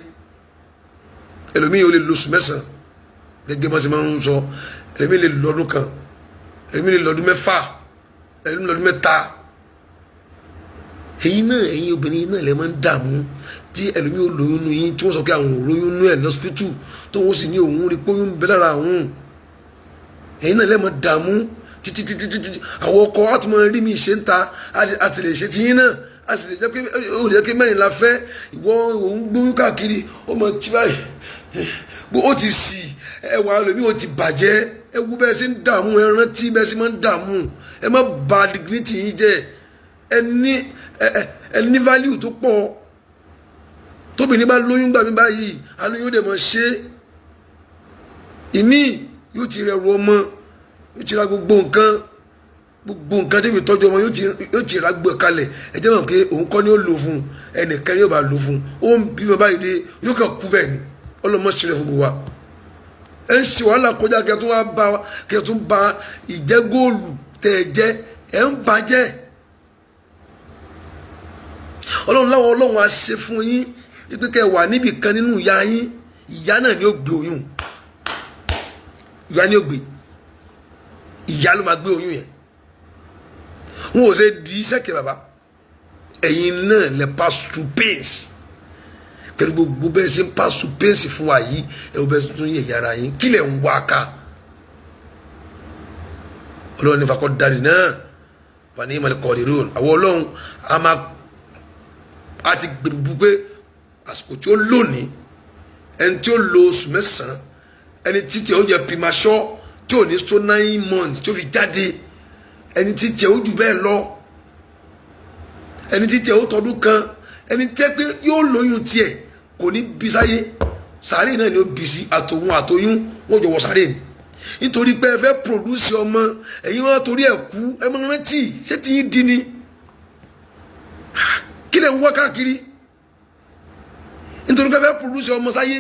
A: Ẹlòmíì yóò lè lóṣù 9 gẹ́gẹ́ bá ṣe máa ń sọ, ẹlòmíì lè lọ́dún kan, ẹlòmíì lè lọ́dún 6. Ẹlòmíì lọ́dún 3. Ẹ̀yin náà, ẹ̀yin obìnrin náà lè máa ń dààmú tí ẹlòmíì ò lóyún nù yín, tí wọ́n sọ pé àwọn ò lóyún nù ẹ̀ lọ́sípítù, tó wọ́n sì ní òun rí póyún bẹ́ẹ̀ lára àwọn. Ẹ̀yin náà lè máa dààmú títí títí títí. Àwọn ọkọ á tún máa rí mi ṣe ń ta, a sì lè ṣe tiyín náà, a sì lè jẹ́ pé ó lè jẹ́ pé 4 la fẹ́. Ìwọ òun gbóyún káàkiri, ó mọ tí báyìí ó ti sì ẹwà ẹlòmíì ó ti bàjẹ́. Ẹ wo bẹ́ẹ̀ ṣe ń dààmú, ẹ rántí bẹ́ẹ̀ ṣe máa ń dààmú. Ẹ má bà dignity yín jẹ́. Ẹ ní value tó pọ̀. Tóbìnrin bá lóyún gbà mí báyìí, alóyún dẹ̀ mọ̀ ṣe ìmí yóò ti rẹrù ọmọ, yóò ti ra gbogbo nǹkan, gbogbo nǹkan tí yóò tọ́jú ọmọ, yóò ti ra gbọ́ kalẹ̀. Ẹ jẹ́ mọ̀ pé òun kọ́ ni ó lò fún ẹnìkan, yóò bá lò fún ó ń bí wọn báyìí dé, yóò kàn kú bẹ́ẹ̀ ni. Ọlọ́mọ sílẹ̀ fún gbogbo wa. Ẹ ń ṣe wàhálà kọjá kí ẹ tún wá bá, kí ẹ tún ba ìjẹ́ góòlù tẹ̀ ẹ jẹ́, ẹ ń bàjẹ́. Ọlọ́run láwọn Ọlọ́run á ṣe fún yín wípé kẹ́ ẹ wà níbì kan nínú ìyá yín. Ìyá náà ni ó gbé oyún, ìyá ni ó gbé, ìyá ló máa gbé oyún yẹn. Wọn ò ṣe di sẹ́kẹ̀ bàbá. Ẹ̀yin náà lè pass through pains pẹ̀lú gbogbo bẹ́ẹ̀ ṣe ń pass through pains fún wa yìí. Ẹ wọ́n bẹ́ẹ̀ tún yẹ yàrá yín, kí lẹ̀ ń wá ká? Ọlọ́run ní fakọ́ dari náà wà ní ìmọ̀lẹ̀ kọ̀ọ̀dẹ̀rún. Àwọn Ọlọ́run a máa a ti gbèrú pé àsìkò tí ó lónìí, ẹni tí ó lo oṣù 9, ẹni títí ó jẹ premature tí ò ní tó 9 months tí ó fi jáde, ẹni títí ó jù bẹ́ẹ̀ lọ, ẹni títí ó tọdún kan, ẹni tẹ́ pé yóò lóyún tiẹ̀ kò ní bí sáyé, sàárè náà ni ó bí sí. Àtòun àtòyún wọn jọ wọ sàárè ni, nítorí pé ẹ fẹ́ produce ọmọ. Ẹ̀yin wọn torí ẹ̀ kú. Ẹ máa rántí ṣé tí yín di ni? Kí lè ń wá káàkiri? Nítorí pé ẹ fẹ́ produce ọmọ sáyé,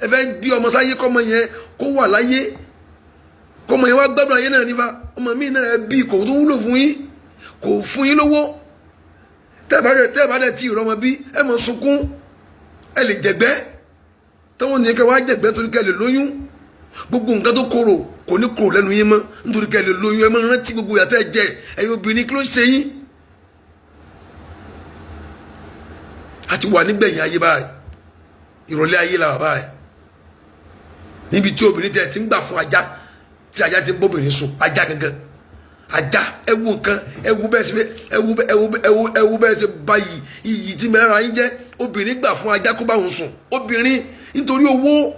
A: ẹ fẹ́ bí ọmọ sáyé, kọ́mọ yẹn kó wà láyé, kọ́mọ yẹn wá gbádùn ayé náà nípa ọmọ mi náà. Ẹ bí kò tó wúlò fún yín, kò fún yín lówó. Tẹ́ẹ̀bá dẹ̀ tí ìrọmọ bí, ẹ mọ̀ sunkún, ẹ lè jẹ̀gbẹ́ táwọn nìyẹn kẹ́ wá jẹ̀gbẹ́ torí kẹ́ lè lóyún. Gbogbo nǹkan tó korò kò ní korò lẹ́nu yín mọ́ nítorí kẹ́ lè lóyún. Ẹ máa rántí gbogbo ìyàtọ̀ ẹ jẹ. Ẹ̀yin obìnrin, kí ló ń ṣe yín? A ti wà nígbẹ̀yìn ayé báyìí, ìrọ̀lẹ́ ayé la wà báyìí, níbi tí obìnrin tẹ̀ ti ń gbà fún ajá, tí ajá ti ń bóbìnrin sùn. Ajá gangan, ajá. Ẹ wo nǹkan, ẹ wo bẹ́ẹ̀ ṣe, ẹ wo, ẹ wo, ẹ wo, ẹ wo bẹ́ẹ̀ ṣe báyìí. Iyì tí mẹ́rẹ̀ yín jẹ́, obìnrin gbà fún ajá kó bá òun sùn. Obìnrin nítorí owó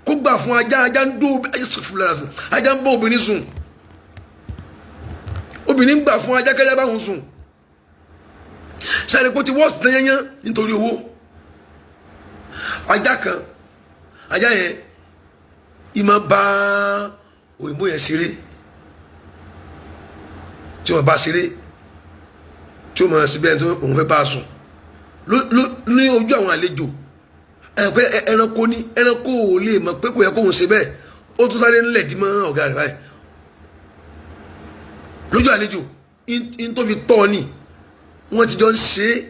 A: kó gbà fún ajá. Ajá ń dó, ajá ń bọ́ obìnrin sùn. Obìnrin gbà fún ajá kẹjá bá òun sùn. Sáré kó ti wọ́ọ̀sì tán yányán nítorí owó. Ajá kan, ajá yẹn ìmọ̀ bá òyìnbó yẹn ṣeré, tí wọ́n bá ṣeré, tí wọ́n máa ṣe bẹ́ẹ̀ tó òun fẹ́ bá a sùn ní ojú àwọn àlejò. Ẹ pé ẹranko ní ẹranko ò lè mọ̀ pé kò yẹ kóun ṣe bẹ́ẹ̀. Ó tún sáré ńlẹ̀ dí mọ́ ọ̀gá rẹ̀ báyìí lójú àlejò. In tó fi tọ́ ọ ni wọ́n ti jọ ń ṣe é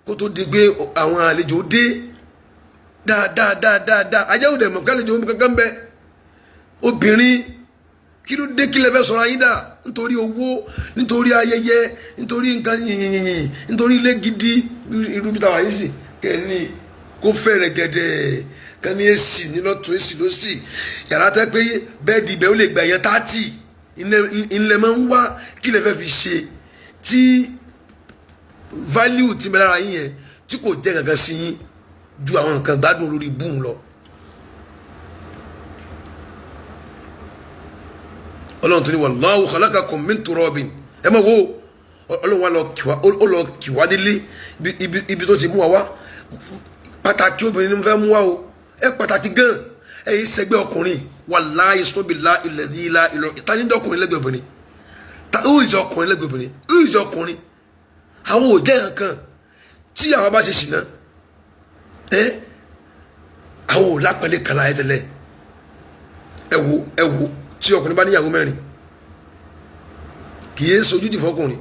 A: kó tó di pé àwọn àlejò dé dáadáa dáadáa. Ajá ò dẹ̀ mọ̀ pé àlejò kankan bẹ́ẹ̀. Obìnrin, kí ló dé? Kí lè fẹ́ sọ̀rọ̀ ayé dà nítorí owó, nítorí ayẹyẹ, nítorí nǹkan yìnyínyìnyín, nítorí ilé gidi? Irú bí táwa yìí sì kẹ́ni kó fẹ́rẹ̀ gẹ̀dẹ̀ kan ní èsì ní lọ́tún, èsì lọ́sì, yàrá tẹ́ pé bẹ́ẹ̀dì ibẹ̀ ó lè gbà yẹn 30 ilẹ̀ máa ń wá. Kí lè fẹ́ fi ṣe tí value ti bẹ lára yín yẹn tí kò jẹ́ kankan sí yín ju àwọn nǹkan gbádùn lórí búùn lọ? Ọlọ́run tó ní wallahu khalaqakum min turabin. Ẹ máa wo Ọlọ́run wa lọ kíwá, ó lọ kíwá délé ibi tó ti mú wa wá. Pàtàkì obìnrin ni mo fẹ́ mú wa o. Ẹ pàtàkì gan. Ẹ yìí sẹgbẹ́ ọkùnrin. Wallahi sọ́bìlá ilẹ̀ ìlà ìlọ ta ní dọ́kùnrin lẹ́gbẹ̀ẹ́ obìnrin? Ta ó ìzọ ọkùnrin lẹ́gbẹ̀ẹ́ obìnrin? Ó ìzọ ọkùnrin. Àwọn ò jẹ́ nǹkan tí àwọn bá ṣe ṣìnà. Ẹ àwọn ò lápẹ̀lẹ̀ kan láyé tẹ́lẹ̀. Ẹ wo, ẹ wo, tí ọkùnrin bá níyàwó mẹ́rin, kì í sojú tì fọkùnrin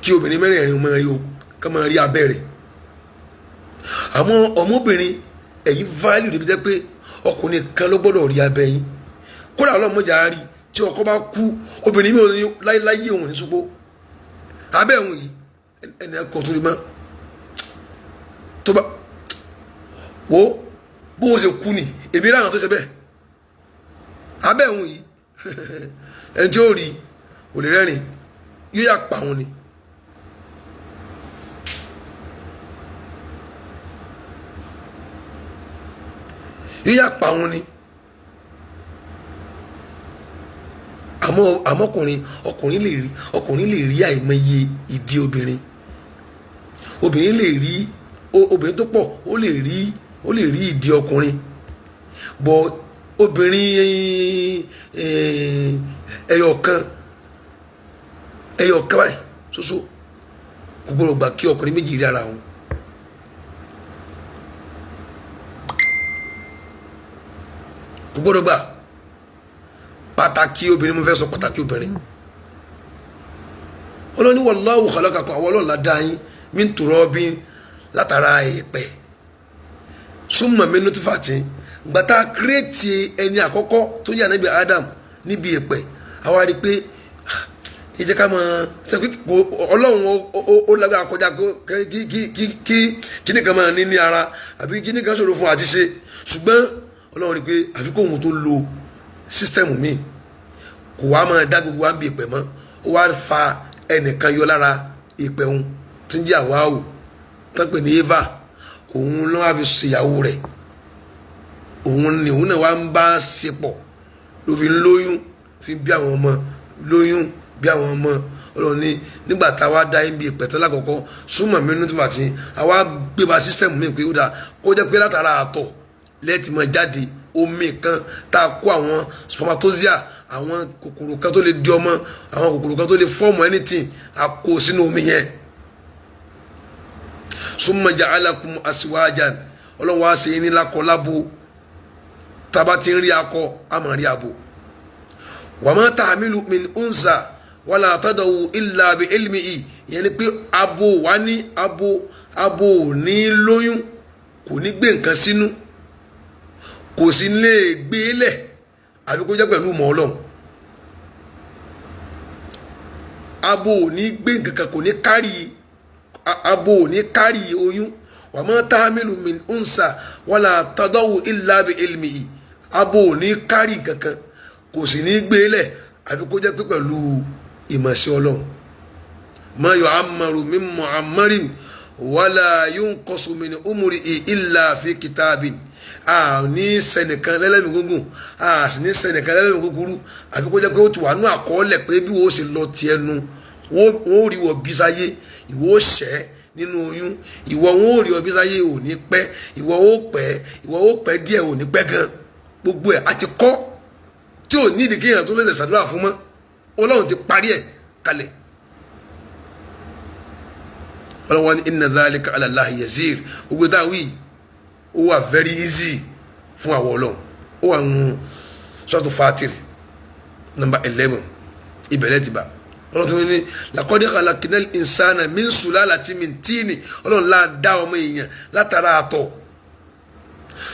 A: kí obìnrin mẹ́rẹ̀ẹ̀rin máa rí o, ká máa rí abẹ́ rẹ̀. Àmọ́ ọmọbìnrin, ẹ̀yin value débi jẹ́ pé ọkùnrin kan ló gbọ́dọ̀ rí abẹ́ yín. Kódà ọlọ́mọdé á rí. Tí ọkọ bá kú, obìnrin mi ò ní láyéláyé òun ní sopó abẹ́ òun yìí, ẹni ẹ̀kọ́ tó lè mọ́ tó bá wo bó wọn ṣe kú ni. Èmi ráhàn tó ṣe bẹ́ẹ̀ abẹ́ òun yìí, ẹni tí ó rí kò lè rẹ́rìn, yóò yà pa òun ni. Yóò yà pa òun ni. Àmọ́ àmọ́kùnrin, ọkùnrin lè rí, ọkùnrin lè rí àìmọye ìdí obìnrin. Obìnrin lè rí obìnrin tó pọ̀, ó lè rí ìdí ọkùnrin bọ̀. Obìnrin ẹyọ kan, ẹyọ kan báyìí ṣoṣo, kò gbọdọ̀ gbà kí ọkùnrin méjì rí ara wọn. Kò gbọdọ̀ gbà. Pàtàkì obìnrin, mo fẹ́ sọ pàtàkì obìnrin. Ọlọ́ni wallahu khalaqakum, àwọn Ọlọ́run la dá yín, min turabin, látara èèpẹ̀, summa min nutfatin. Gbàtà kírètì ẹni àkọ́kọ́ tó yà níbi Adam níbi èèpẹ̀, àwa rí i pé ẹ jẹ́ ká mọ̀ ṣe pé Ọlọ́run ó lágbára kọjá kí kíní kan máa ní ní ara àbí kíní kan ṣòro fún àti ṣe. Ṣùgbọ́n Ọlọ́run rí i pé àfi kóhun tó lo system míì, kò wá máa dá gbogbo wa ń bi ìpè mọ́. Ó wá fa ẹnìkan yọ lára ìpè òun tó ń jẹ́ Àwáwò, tó ń pè ní Eva. Òun ló wá fi ṣèyàwó rẹ̀. Òun ni òun náà wá ń bá ṣe pọ̀, ló fi ń lóyún, fi ń bí àwọn ọmọ, lóyún, bí àwọn ọmọ. Ọlọ́run ní nígbà tá a wá dá yín bí ìpẹ̀tẹ́ lákọ̀ọ́kọ́, súnmọ̀ mi ní tìfà tí àwa gbé ba system mi pé ó dáa kó jẹ́ pé látara àtọ̀ lẹ́ẹ̀tì máa jáde omi kan tá a kó àwọn spermatozoa, àwọn kòkòrò kan tó lè di ọmọ, àwọn kòkòrò kan tó lè form anything, a kó sínú omi yẹn. Summa ja'alakum aswajan. Ọlọ́run wá ṣe yín ní lákọ lábo. Tába ti ń rí akọ, a máa rí abo. Wa ma tahmilu min unsa wala tadawu illa bi ilmihi. Ìyẹn ni pé abo wà ní abo, abo ò ní lóyún, kò ní gbé nǹkan sínú, kò sí lè gbé lẹ̀, àbí kó jẹ́ pẹ̀lú ìmọ̀ Ọlọ́run. Abo ò ní gbé nǹkan kan, kò ní kárì, abo ò ní kárì oyún. Wa ma tahmilu min unsa wala tadawu illa bi ilmihi. Abo ò ní kárì kankan, kò sì ní gbé lẹ̀, àbí kó jẹ́ pé pẹ̀lú ìmọ̀ sí Ọlọ́run. Ma yu'ammaru min mu'ammarin wala yunqasu min umrihi illa fi kitabin. A ní sẹnìkan lẹ́lẹ́mìí gúngùn, a sì ní sẹnìkan lẹ́lẹ́mìí kúkúrú, àfi kó jẹ́ pé ó ti wà nú àkọọ́lẹ̀ pé bí wọ́n ṣe lọ tiẹ̀ nu. Wọ́n ó rí wọ bí sáyé, ìwọ ó ṣẹ́ nínú oyún, ìwọ wọn ó rí ọ bí sáyé, ò ní pẹ́, ìwọ ó pẹ́, ìwọ ó pẹ́ díẹ̀, ò ní pẹ́ gan. Gbogbo ẹ̀ àti kọ́ tí ò ní ìdí kéèyàn tó lè ṣàdúrà fún mọ́. Ọlọ́run ti parí ẹ̀ kalẹ̀. Ọlọ́run wọn ní inna dhalika ala Allahi yasir. Gbogbo táwọn wí, ó wà very easy fún àwọn Ọlọ́run. Ó wà nù Suratu Fatir number 11, ìbẹ̀rẹ̀ ti bá. Ọlọ́run tó ní laqad khalaqnal insana min sulalatin min tini. Ọlọ́run la dá ọmọ èèyàn látara àtọ̀.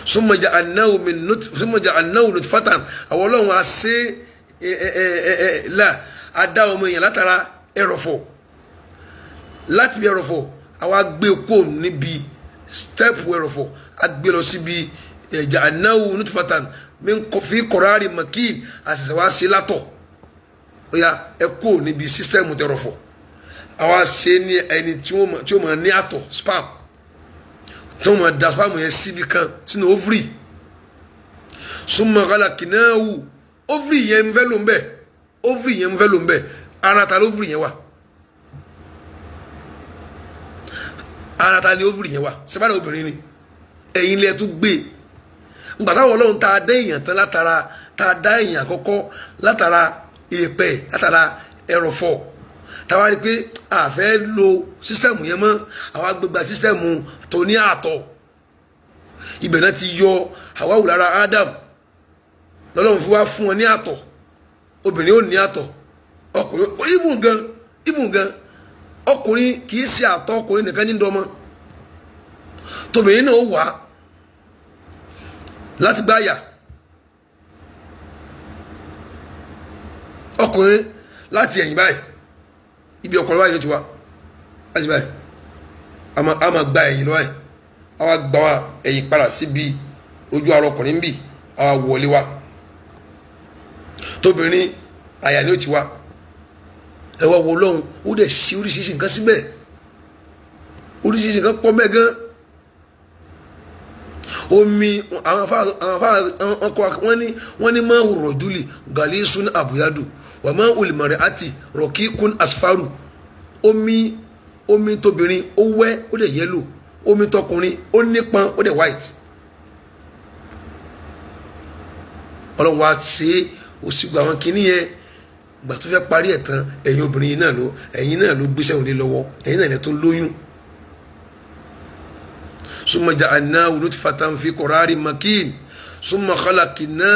A: Summa ja'alnahu min nut summa ja'alnahu nutfatan. Àwọn Ọlọ́run á ṣe ẹ ẹ ẹ ẹ là á dá ọmọ èèyàn látara ẹrọ̀fọ̀, láti bí ẹrọ̀fọ̀. Àwa gbé kó níbi step ẹrọ̀fọ̀, a gbé lọ síbi ja'alnahu nutfatan min fi qararin makin. Àṣẹṣẹ wa ṣe látọ̀. Ó yá, ẹ kó níbi system tẹrọ̀fọ̀, àwa ṣe ní ẹni tí ó máa ní àtọ̀, sperm, tí wọ́n máa da sperm yẹn síbi kan sínú ovary. Summa khalaqnahu. Ovary yẹn ń fẹ́ ló ń bẹ̀, ovary yẹn ń fẹ́ ló ń bẹ̀. Ara ta lóvary yẹn wà? Ara ta ni ovary yẹn wà? Sẹ́fàdà obìnrin ni. Ẹ̀yin lẹ tún gbé ngbà táwọn Ọlọ́run tá a dá èèyàn tán, látara tá a dá èèyàn àkọ́kọ́ látara èèpẹ̀, látara ẹrọ̀fọ̀, táwa rí i pé a fẹ́ lo system yẹn mọ́, àwa gbégbá system tó ní àtọ̀. Ibẹ̀ náà ti yọ àwa wù lára Adam, lọ́lọ́run fi wá fún wọn ní àtọ̀. Obìnrin ò ní àtọ̀, ọkùnrin ibùn gan, ibùn gan ọkùnrin kì í ṣe àtọ̀ ọkùnrin nìkan ní dọ́mọ. Tóbìnrin náà ó wà láti gbáyà. Ọkùnrin láti ẹ̀yìn báyìí, ibi ọkùnrin báyìí ló ti wá láti báyìí, a máa gba ẹ̀yìn lọ báyìí, a wá gba ẹ̀yìn padà síbi ojú ara ọkùnrin ń bì, a wá wọlé wá. Tóbìnrin àyà ni ó ti wá. Ẹ wá wo lọ́hùn, ó dẹ̀ sí oríṣiríṣi nǹkan síbẹ̀, oríṣiríṣi nǹkan pọ̀ mẹ́gan. Omi àwọn afárá ọkọ wọn ní máa wùrọ̀ júlì gàlísùn àbúyádù wà máa wùlìmọ̀rẹ́ àti rọ̀kíkún asfaru. Omi tóbìnrin ó wẹ́, ó dẹ̀ yẹ́lò. Omi tọkùnrin ó nípọn, ó dẹ̀ white. Ọlọ́run wa ṣe é, ó sì gba àwọn kinní yẹn. Gbà tó fẹ́ parí ẹ̀ tán, ẹ̀yin obìnrin yìí náà ló, ẹ̀yin náà ló gbéṣẹ́ òun lé lọ́wọ́, ẹ̀yin náà lẹ́ tó lóyún. Summa ja'alnahu nutfatan fi qararin makin summa khalaqna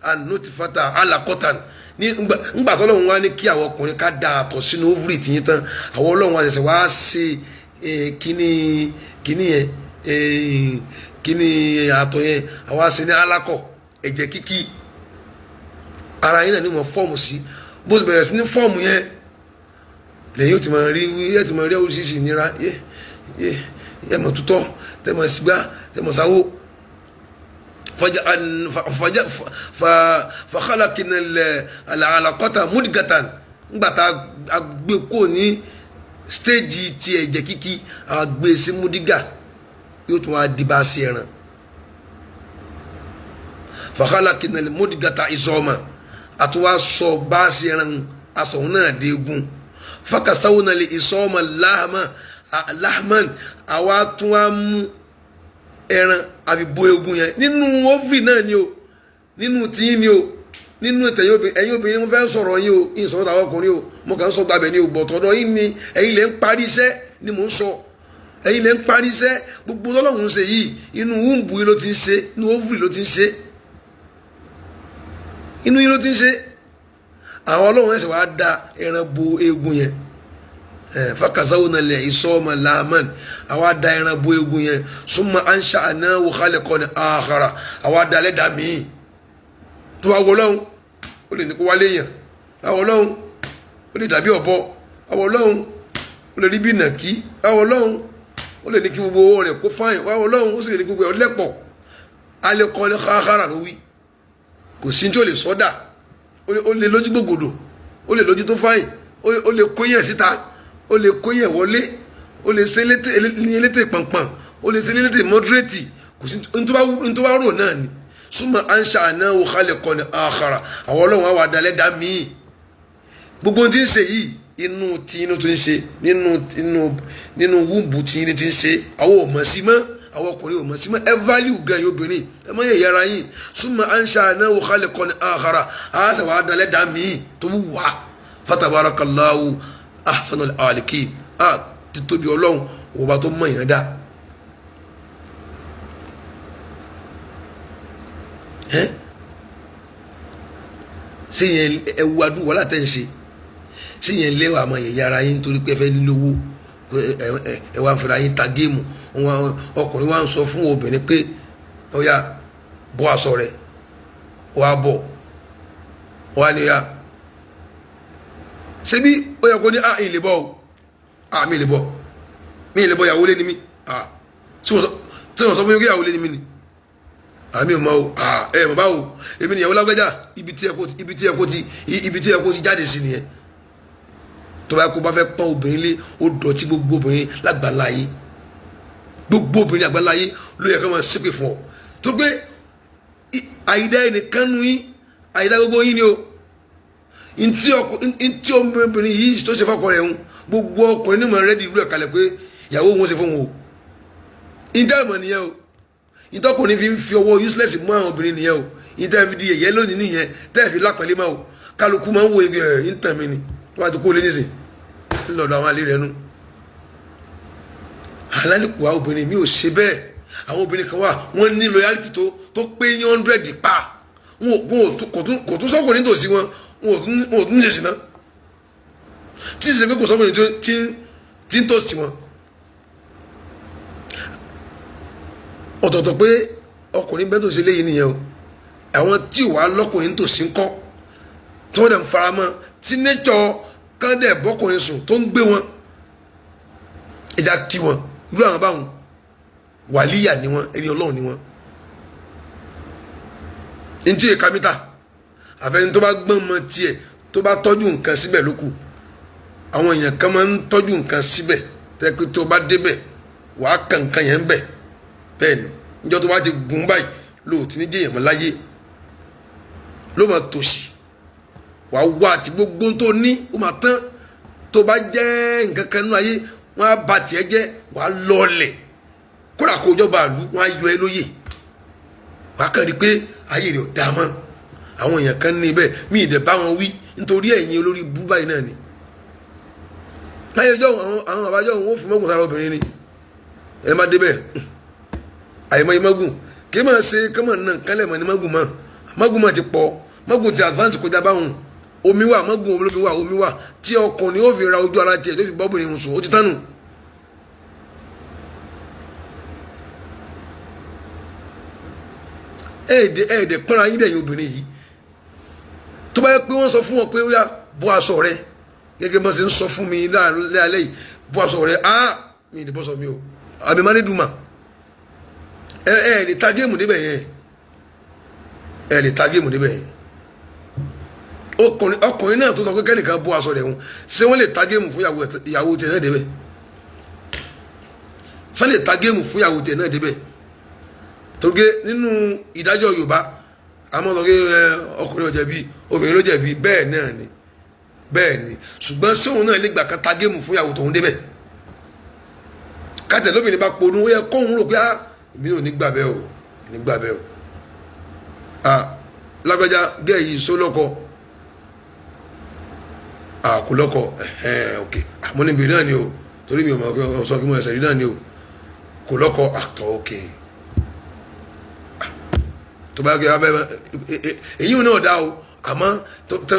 A: an-nutfata alaqatan. Ní ngbà tó Ọlọ́run wá ní kí àwọn ọkùnrin ká da àtọ̀ sínú ovary tìyín tán, àwọn Ọlọ́run wá ṣẹ̀ṣẹ̀ wá ṣe kíní kíní yẹn, kíní àtọ̀ yẹn, àwa ṣe ní alákọ̀ ẹ̀jẹ̀ kíkí ara yín náà ní wọ́n fọ́ọ̀mù sí. Bó ti bẹ̀rẹ̀ sí ní fọ́ọ̀mù yẹn lẹ́yìn ó ti máa rí, ẹ̀ ti máa rí oríṣiríṣi ìnira, ẹ̀ mọ̀ tutọ́, tẹ́ mọ̀ sígbà, tẹ́ mọ̀ sáwó. Fakhalaqna al-alaqata mudgatan. Ńgbà tá a gbé kó ní stéèjì ti ẹ̀jẹ̀ kíkí, a gbé sí múdígà, yóò tún wá di bá a sí ẹran. Fakhalaqna al-mudgata izama, àtúwá sọ bá a sí ẹran, aṣọ náà dé egun. Fakasawna al-isama lahma lahman, àwa tún wá mú ẹran àfi bo egun yẹn. Nínú ovary náà ni o, nínú tiyín ni o, nínú ètò ẹ̀yin obìnrin mo fẹ́ sọ̀rọ̀ yín o, yín sọ̀rọ̀ tàwọn ọkùnrin o, mo kàn ń sọ gbàgbẹ́ ni o, bọ̀tọ̀ ọ̀dọ̀ yín ni ẹ̀yin lè ń parí iṣẹ́ ni mò ń sọ. Ẹ̀yin lè ń parí iṣẹ́. Gbogbo Ọlọ́run ń ṣe yìí, inú wúńbù yìí ló ti ń ṣe, inú ovary ló ti ń ṣe, inú yìí ló ti ń ṣe. Àwọn Ọlọ́run ẹ̀sẹ̀ wàá da ẹran bo egun yẹn. Fakasawna al-isama lahman, àwa da ẹran bo egun yẹn. Summa ansha'nahu khalqan akhara, àwa da lẹ́dàá míì tó wá wọ lọ́hùn, ó lè ní kó wálé yàn àwọ̀ lọ́hùn, ó lè dàbí ọ̀bọ àwọ̀ lọ́hùn, ó lè rí bí nàkí àwọ̀ lọ́hùn, ó lè ní kí gbogbo owó rẹ̀ kó fáyìn àwọ̀ lọ́hùn, ó sì lè ní gbogbo ẹ̀ lẹ́pọ̀. Alẹ́kọ́lẹ́ káàkárà ló wí, kò sí tí ó lè sọ́dà, ó lè lójú gbògbòdò, ó lè lójú tó fáyìn, ó lè kóyàn síta, ó lè kóyàn wọlé, ó lè ṣe ní elétè pọ̀npọ̀n, ó lè ṣe ní elétè mọ́dúrétì, kò sí ní tó bá rò náà ni. Súnmọ́ ansha'nahu khalqan akhara, àwọn Ọlọ́run àwọn adalẹ́ dá míì. Gbogbo ohun tí ń ṣe yìí, inú tí inú tó ń ṣe, nínú wúńbù tí inú ti ń ṣe, àwọn ò mọ̀ sí mọ́, àwọn ọkùnrin ò mọ̀ sí mọ́. Ẹ value gan yín obìnrin, ẹ mọ̀ yẹ yẹra yín. Súnmọ́ ansha'nahu khalqan akhara, àṣà wà adalẹ́ dá míì tó wù wá. Fatabarakallahu ahsanul khaliqin, a títóbi Ọlọ́run ọba tó mọ̀ yẹn dá. Ṣé yẹn ẹwu adúwọ̀ wàhálà tẹ̀ ń ṣe? Ṣé yẹn lẹ́wọ̀ àmọ́ yẹn yára yín nítorí pé ẹ fẹ́ lówó, ẹ wá ń fẹ́ra yín ta géèmù? Ọkùnrin wa ń sọ fún obìnrin pé ó yá bọ́ aṣọ rẹ̀, wá bọ̀ wá ní ya. Ṣebí ó yẹ kó ní à ìlè bọ́ o, à mi ìlè bọ́, mi ìlè bọ́, ìyàwó lé ní mi. À tí wọ́n sọ fún mi kí ìyàwó lé ní mi ni, àmì ò mọ o, à ẹ mọ̀ báwo, èmi nìyàwó lágbájá. Ibi tí ẹ kó ti jáde sí nìyẹn. Tó bá kó bá fẹ́ pọ́n obìnrin lé, ó dọ̀tí gbogbo obìnrin lágbàláyé, gbogbo obìnrin àgbàláyé ló yẹ ká máa ṣépè fún ọ. Tó pé àyídá ẹnìkan nu yín, àyídá gbogbo yín ni o. Ntí obìnrin yìí tó ṣe fọkọ rẹ̀ ń, gbogbo ọkùnrin ní mọ̀ rẹ́dí ìlú ẹ̀ kalẹ̀ pé ìyàwó òun ṣe fún òun o. Ìdá ìmọ̀ nìyẹn o. Ìtọ́kùnrin fi ń fi ọwọ́ useless mú àwọn obìnrin nìyẹn o. Ìtẹ́ fi di yẹ̀yẹ́ lónìí nìyẹn, tẹ́ fi lápẹ̀lẹ́ máa o. Kálukú máa ń wo ibi ẹ̀ ń tàn mí ni tó bá ti kó lé nísìn ńlọ́dọ̀ àwọn alẹ́ rẹ̀ nu. Alálìkùá obìnrin mi ò ṣe bẹ́ẹ̀. Àwọn obìnrin kan wà, wọ́n ní loyalty tó pé ní 100 pa, kò tún sọ́kùnrin tòsí wọn, wọn ò tún ṣèṣì náà tí ṣe pé kò sọ́kùnrin tí ń tòsí wọn. Ọ̀tọ̀ọ̀tọ̀ pé ọkùnrin bẹ́ẹ̀ tó ṣe léyìí nìyẹn o. Àwọn tí ò wá lọ́kùnrin tòsí ń kọ́, Tí wọ́n dẹ̀ ń faramọ́ tí nature kan dẹ̀ bọ́kùnrin sùn tó ń gbé wọn, ẹja kí wọn. Irú àwọn báwọn wàlíyà ni wọn, ẹni Ọlọ́run ni wọn. Ntí èka mítà àfẹni tó bá gbọ́n mọ tiẹ̀, tó bá tọ́jú nǹkan síbẹ̀ ló kù. Àwọn èèyàn kan máa ń tọ́jú nǹkan síbẹ̀ tẹ́ pé tó bá débẹ̀ wàá kàn nǹkan yẹn ń bẹ̀. Bẹ́ẹ̀ ni níjọ́ tó bá ti gùn báyìí lóòótọ́ ní jẹ́yàn mọ́ láyé ló máa tòṣì, wàá wá àti gbogbo tó ní ó máa tán. Tó bá jẹ́ nǹkan kan nínú ayé, wọ́n á ba tiẹ̀ jẹ́, wàá lọ́ọ̀lẹ̀. Kódà kó jọba àlú, wọ́n á yọ ẹ lóyè, wàá kàn rí pé ayé rẹ̀ ò dáa mọ́. Àwọn èèyàn kan ní bẹ́ẹ̀, mí ì dẹ̀ bá wọn wí nítorí ẹ̀yin olórí bú báyìí náà ni. Láyé ọjọ́ àwọn àbájọ́ òun ó fi mọ́gùn sára obìnrin ni ẹ má débẹ̀. Àyèmọ́ mọ́gùn kí ẹ máa ṣe kọ́mọ̀ náà kálẹ̀ mọ́ ni mọ́gùn mọ́ mọ́gùn mọ́ ti pọ̀, mọ́gùn ti advance kọjá báwọn. Omi wà, mọ́gùn olómi wà, omi wà tí ọkùnrin ó fi ra ojú ara tiẹ̀ tó fi bọ́bìnrin sùn, ó ti tánu. Ẹ̀ẹ́dẹ̀ pọ́nra yín dẹ̀yìn obìnrin yìí. Tó bá yẹ pé wọ́n sọ fún wọn pé ó yá bọ́ aṣọ rẹ, gẹ́gẹ́ bọ́n ṣe ń sọ fún mi lálẹ́ yìí, bọ́ aṣọ rẹ, á mi ì lè bọ́ sọ mi o, àmì mánédùmá. Ẹ ẹ lè ta géèmù níbẹ̀ yẹn, ẹ lè ta géèmù níbẹ̀ yẹn. Ọkùnrin náà tó sọ pé kẹ́nìkan bọ́ aṣọ rẹ̀ wọn, ṣé wọ́n lè ta géèmù fún ìyàwó tiẹ̀ náà débẹ̀? Ṣé wọ́n lè ta géèmù fún ìyàwó tiẹ̀ náà débẹ̀? Torí nínú ìdájọ́ Yorùbá àmọ́ sọ pé ọkùnrin ò jẹ̀bi, obìnrin ló jẹ̀bi. Bẹ́ẹ̀ náà ni, bẹ́ẹ̀ ni. Ṣùgbọ́n ṣé òun náà lè gbà kan ta géèmù fún ìyàwó tòun débẹ̀? Kátẹ̀ lóbìnrin bá ponú, ó yẹ kóun rò pé á èmi náà ò ní gbà bẹ́ẹ̀ o, ní gbà bẹ́ẹ̀ o. À lágbájá gẹ́ yìí só lọ́kọ, à kò lọ́kọ, ẹ̀hẹ́n, ok, àmọ́ níbi náà ni o, torí mi ò mọ̀ sọ kí mo ẹsẹ̀ rí náà ni o, kò lọ́kọ, àtọ̀, ok. Tó bá gẹ abẹ èyí náà dá o, àmọ́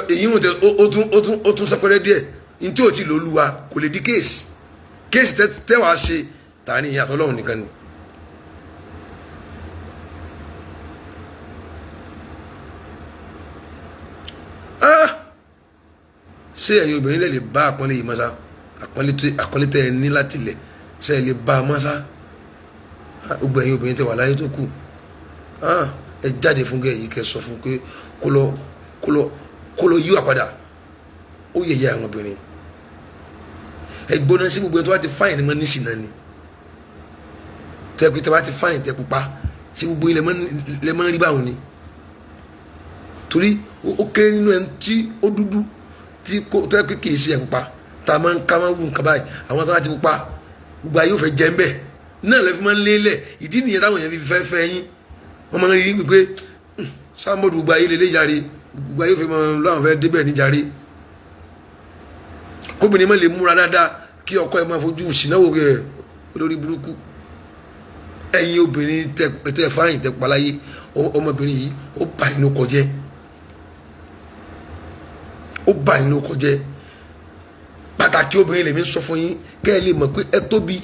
A: èyí tẹ ó tún sẹpẹrẹ díẹ̀ ní tí o ti lò lùwà kò lè di kéèsì. Kéèsì tẹ wàá ṣe tà ní ìyàtọ̀ Ọlọ́run nìkan ni. Ṣé ẹ̀yin obìnrin lè bá àpọ́nlé yìí mọ́sá? Àpọ́nlé tẹ́ ẹ ní láti lẹ̀, ṣé ẹ lè bá a mọ́sá? Gbogbo ẹ̀yin obìnrin tẹ́ wà láyé tó kù, ẹ jáde fún gẹ́ yìí, kẹ́ sọ fún pé kó lọ yíwà padà. Ó yẹ̀yẹ́ àwọn obìnrin. Ẹ gbóná sí gbogbo ẹ tó bá ti fáyìn ni mo ní sìnà ni tẹ́ pé tẹ́ bá ti fáyìn tẹ́ pupa sí gbogbo yín lẹ mọ́ rí báwọn ni. Torí ó kéré nínú ẹni tí ó dúdú tí kò tẹ́ pé kì í ṣe ẹ̀ pupa tá a máa ń ká máa ń wù nǹkan báyìí. Àwọn tó bá ti pupa gbogbo ayé ò fẹ́ jẹ́ ń bẹ̀ náà lẹ́ fi máa ń lélẹ̀. Ìdí nìyẹn táwọn èèyàn fi fẹ́ fẹ́ yín. Wọ́n máa ń rí wípé sáàmọ́dù gbogbo ayé lélẹ́ jàre, gbogbo ayé ò fẹ́ máa lọ́wọ́n fẹ́ débẹ̀ ní jàre. Kóbìnrin má lè múra dáadáa kí ọkọ ẹ̀ máa fojú ìṣìnáwó rẹ̀ olórí burúkú. Ẹ̀yin obìnrin tẹ fáyìn tẹ paláyé, ọmọbìnrin yìí ó bà inú kọjẹ́, ó bà inú kọjẹ́. Pàtàkì obìnrin lèmi ń sọ fún yín kẹ́ ẹ lè mọ̀ pé ẹ tóbi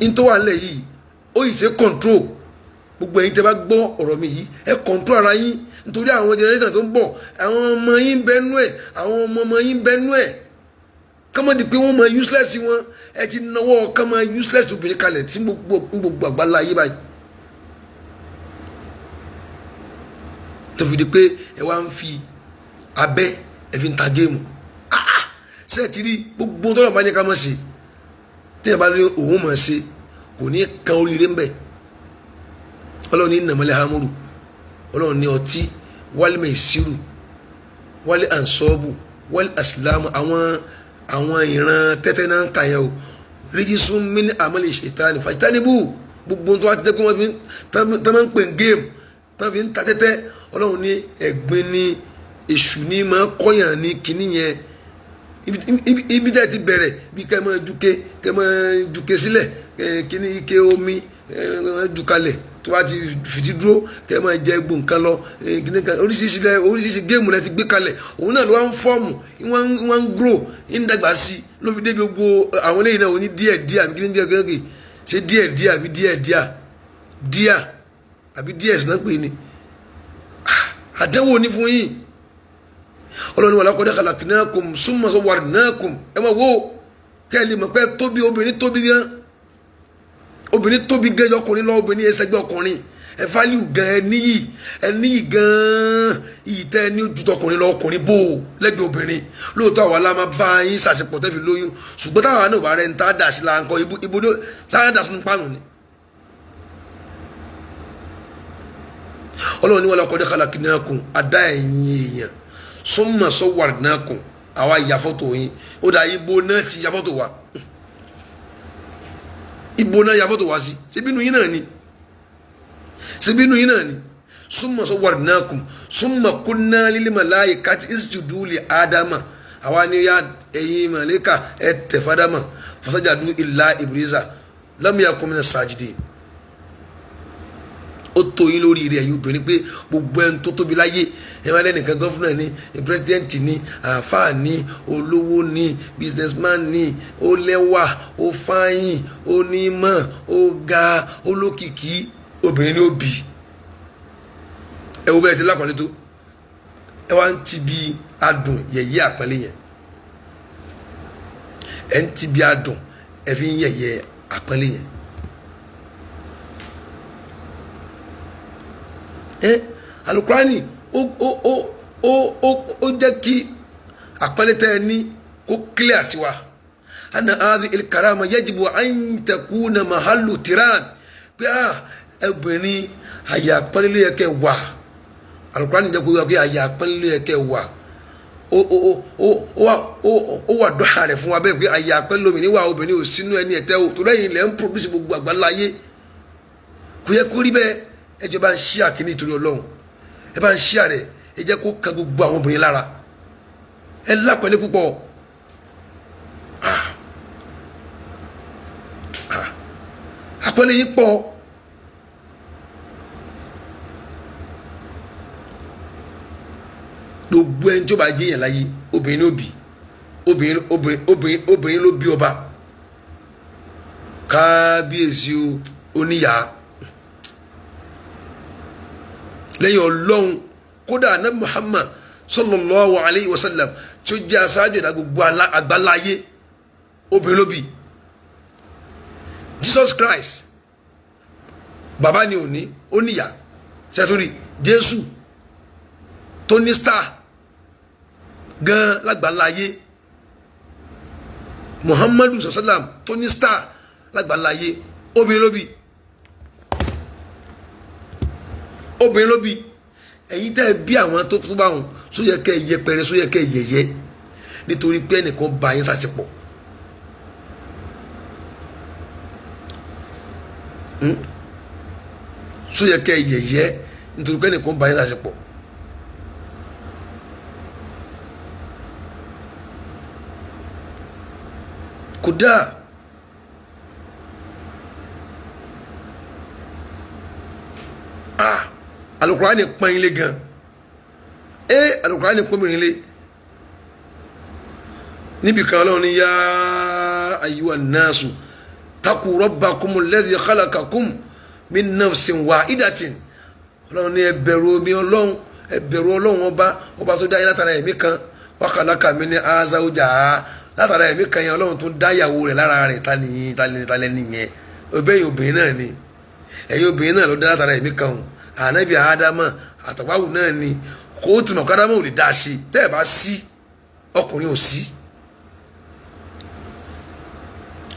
A: ń tó wà nílẹ̀ yìí, ó yìí ṣe control. Gbogbo ẹ̀yin tẹ́ bá gbọ́ ọ̀rọ̀ mi yìí, ẹ control ara yín nítorí àwọn generation tó ń bọ̀, àwọn ọmọ yín bẹ́nu ẹ̀, àwọn ọmọ ọmọ yín bẹ́nu ẹ̀. Kọ́mọ́dé pé wọ́n máa useless wọn. Ẹ ti náwó kọ́ máa useless obìnrin kalẹ̀ sí gbogbo àgbálá ayé báyìí. Tó fi di pé ẹ wá ń fi abẹ́ ẹ fi ń ta géèmù. Ṣé ẹ ti rí gbogbo tọ́lọ̀ bá ní ká mọ̀ sí? Tí ẹ bá ní òun mọ̀ sí, kò ní kan oríire ń bẹ̀. Ọlọ́run ní nàmọ́lẹ̀ hamuru, Ọlọ́run ní ọtí, wálé mẹ́sìrù, wálé ansọ́ọ̀bù, wálé asilamu, àwọn ìran tẹ́tẹ́ náà ń kà yẹn o. Rígísùn mí ní àmọ́lẹ̀ ṣètánì fàjítánibù. Gbogbo tó wá ti dẹ́kun wọn tán máa ń pè ń géèmù tán fi ń ta tẹ́tẹ́. Ọlọ́run ní ẹ̀gbin ní èṣù ní máa kọ́yàn ní kinní yẹn. Ibi tẹ́ ti bẹ̀rẹ̀ bí kẹ́ máa juke, kẹ́ máa juke sílẹ̀, kinní ike omi máa ju kalẹ̀ tó bá ti fìdí dúró, kẹ́ máa jẹ gbò nǹkan lọ, kinní kan oríṣiríṣi géèmù lẹ ti gbé kalẹ̀. Òun náà ló wá ń fọ́ọ̀mù, wọ́n ń grow, ń dàgbà sí i ló fi débi gbogbo àwọn eléyìí náà. Oní díẹ̀ díẹ̀ àbí kíní díẹ̀ kíní ṣe díẹ̀ díẹ̀ àbí díẹ̀ díẹ̀ díẹ̀ àbí díẹ̀ sí náà pè ní àdánwò ní fún yín. Ọlọ́run wa laqad khalaqnakum summa sawwarnakum. Ẹ máa wo kẹ́lí mọ̀ pé tóbi, obìnrin tóbi gan, obìnrin tóbi gan ọkùnrin lọ, obìnrin ẹsẹ̀ gbé ọkùnrin ẹ fálíù gan, ẹ níyì, ẹ níyì gan, iyì tẹ́ ẹ ní ojú tọkùnrin lọ, ọkùnrin bò ó lẹ́gbẹ̀ẹ́ obìnrin. Lóòótọ́ àwa la máa bá yín ṣàṣepọ̀ tẹ́ fi lóyún, ṣùgbọ́n táwa náà wà rẹ̀ ń tá a dà sí la ń kọ́ ibodó sáà dà sínú pààrùn ni. Ọlọ́run ní wa laqad khalaqnakum, àdá ẹ̀yìn èèyàn, summa sawwarnakum, àwa ya fọ́tò yín. Ó dà, ibo náà ti ya fọ́tò wa? Ibo náà ya fọ́tò wa sí? Ṣé bínú yín náà ni? Ṣé bínú yín náà ni? Summa sawwarnakum summa qulna lil malaikati isjudu li ádámà, àwa ni ya ẹ̀yin màlẹ́kà ẹ̀ tẹ̀ fádámà, fasajadu illa iblisa lam yakun minas sajidin. Ó tó yín lórí rẹ̀, ẹ̀yin obìnrin, pé gbogbo ẹni tó tóbi láyé, ẹ máa lẹ́nìkan, governor ni, president ni, àáfàá ni, olówó ni, businessman ni, ó lẹ́wà, ó fáyìn, ó nímọ̀, ó ga, ó lókìkí, obìnrin ni ó bí. Ẹ wo bẹ́ẹ̀ ti lápọ̀lẹ́ tó, ẹ wá ń ti bí adùn yẹ̀yẹ́ àpọ́nlé yẹn, ẹ ń ti bí adùn, ẹ fi ń yẹ̀yẹ́ àpọ́nlé yẹn. Ẹ alukurani ó jẹ́ kí àpọ́nlé tẹ́ ẹ ní kó clear sí wa. Ana azi ilkarama yajibu an takuna mahallu tiran, pé ah, obìnrin, àyà àpọ́nlé ló yẹ kẹ́ wà. Alukurani jẹ́ kó yọ pé àyà àpọ́nlé ló yẹ kẹ́ wà. Ó wà dọ́hà rẹ̀ fún wa bẹ́ẹ̀ pé àyà àpọ́nlé lómìnir wà, obìnrin ò sínú ẹni ẹ̀tẹ́ o, tó lẹ́yìn ilẹ̀ ń produce gbogbo àgbáláyé. Kò yẹ kó rí bẹ́ẹ̀. Ẹ jọ̀ọ́, bá ń ṣí àkíní torí Ọlọ́run, ẹ bá ń ṣí àrẹ, ẹ jẹ́ kó kan gbogbo àwọn obìnrin lára. Ẹ lápẹ̀lẹ́ púpọ̀. Ah ah, àpẹẹlẹ yìí pọ̀. Gbogbo ẹni tó bá jẹ́ yẹn láyé, obìnrin ló bí. Obìnrin, obìnrin, obìnrin, obìnrin ló bí ọba kábíyèsí o, oníyàá lẹ́yìn Ọlọ́run. Kódà anabi Muhammad sallallahu alayhi wa sallam, tí ó jẹ́ aṣáájú ẹ̀dá gbogbo àgbáláyé, obìnrin ló bí. Jesus Christ, bàbá ni òní, ó níyà sẹ́túrì. Jésù tó ní star gan lágbàláyé, Muhammadu sallam tó ní star lágbàláyé, obìnrin ló bí, obìnrin ló bí. Ẹ̀yin tẹ́ ẹ bí àwọn tó tó bá wọn, só yẹ kẹ́ ẹ yẹpẹrẹ, só yẹ kẹ́ ẹ yẹ̀yẹ́ nítorí pé ẹnìkan bá yín sàṣepọ̀? Só yẹ kẹ́ ẹ yẹ̀yẹ́ nítorí pé ẹnìkan bá yín sàṣepọ̀? Kò dáa. Ah, Alukurani pọ́n yín lé gan. Ee, Alukurani pọ́n mi lé níbi kan. Ọlọ́run ní yá ayyuhan nasu taqu rabbakumul ladhi khalaqakum min nafsin wahidatin. Ọlọ́run ní ẹ bẹ̀rù omi Ọlọ́run, ẹ bẹ̀rù Ọlọ́run ọba, ọba tó dá yín látara ẹ̀mí kan. Wa khalaqa minha zawjaha. Látara ẹ̀mí kan yẹn, Ọlọ́run tún dá ìyàwó rẹ̀ lára rẹ̀. Ta ni, ta ni, ta lẹ́ni yẹn? Ọbẹ̀ yìí, obìnrin náà ni. Ẹ̀yin obìnrin náà ló dá látara ẹ̀mí kan o. Ànábì Ádámà àtàwáwù náà ni kó o tìmọ̀ kádámà ò lè dá sí tẹ́ ẹ̀ bá sí, ọkùnrin ò sí.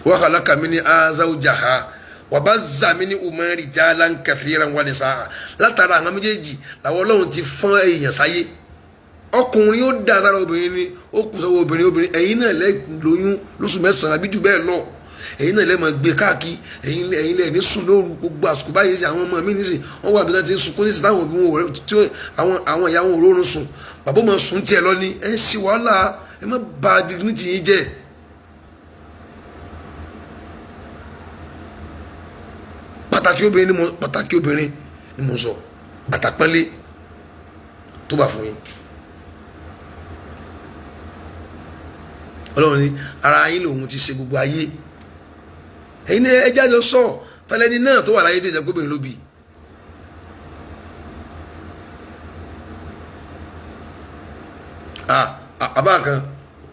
A: Wa khalaqa minha zawjaha wa bazza minhuma rijalan kathiran wa nisaa. Látara àwọn méjèèjì làwọn Ọlọ́run ti fọ́n èèyàn sáyé. Ọkùnrin ó dá sára obìnrin ni, ó kù sọ́wọ́ obìnrin. Obìnrin, ẹ̀yin náà lẹ́ lóyún lóṣù 9 àbí jù bẹ́ẹ̀ lọ. Ẹ̀yin náà lẹ́ máa gbé káàkiri. Ẹ̀yin lẹ́ ní sùn lóru gbogbo àsìkò báyìí sí. Àwọn ọmọ mi nísìn, wọ́n wà bí wọ́n ti ń sunkún nísìn, táwọn òbí wọn ò tí àwọn ìyá wọn ò rórun sùn, bàbá wọn sùn tiẹ̀ lọ ni. Ẹ̀ ń ṣe wàhálà, ẹ má bà dignity yín jẹ́. Pàtàkì obìnrin ni mo sọ, àtàpọ́nlé tó bá fún yín. Ọlọ́run ní ara yín lòun ti ṣe gbogbo ayé. Ẹ̀yin ní ẹjẹ́ àjọ sọ tálẹ́ni náà tó wà láyé tó jẹ́ gómìnà ló bí. Àbá kan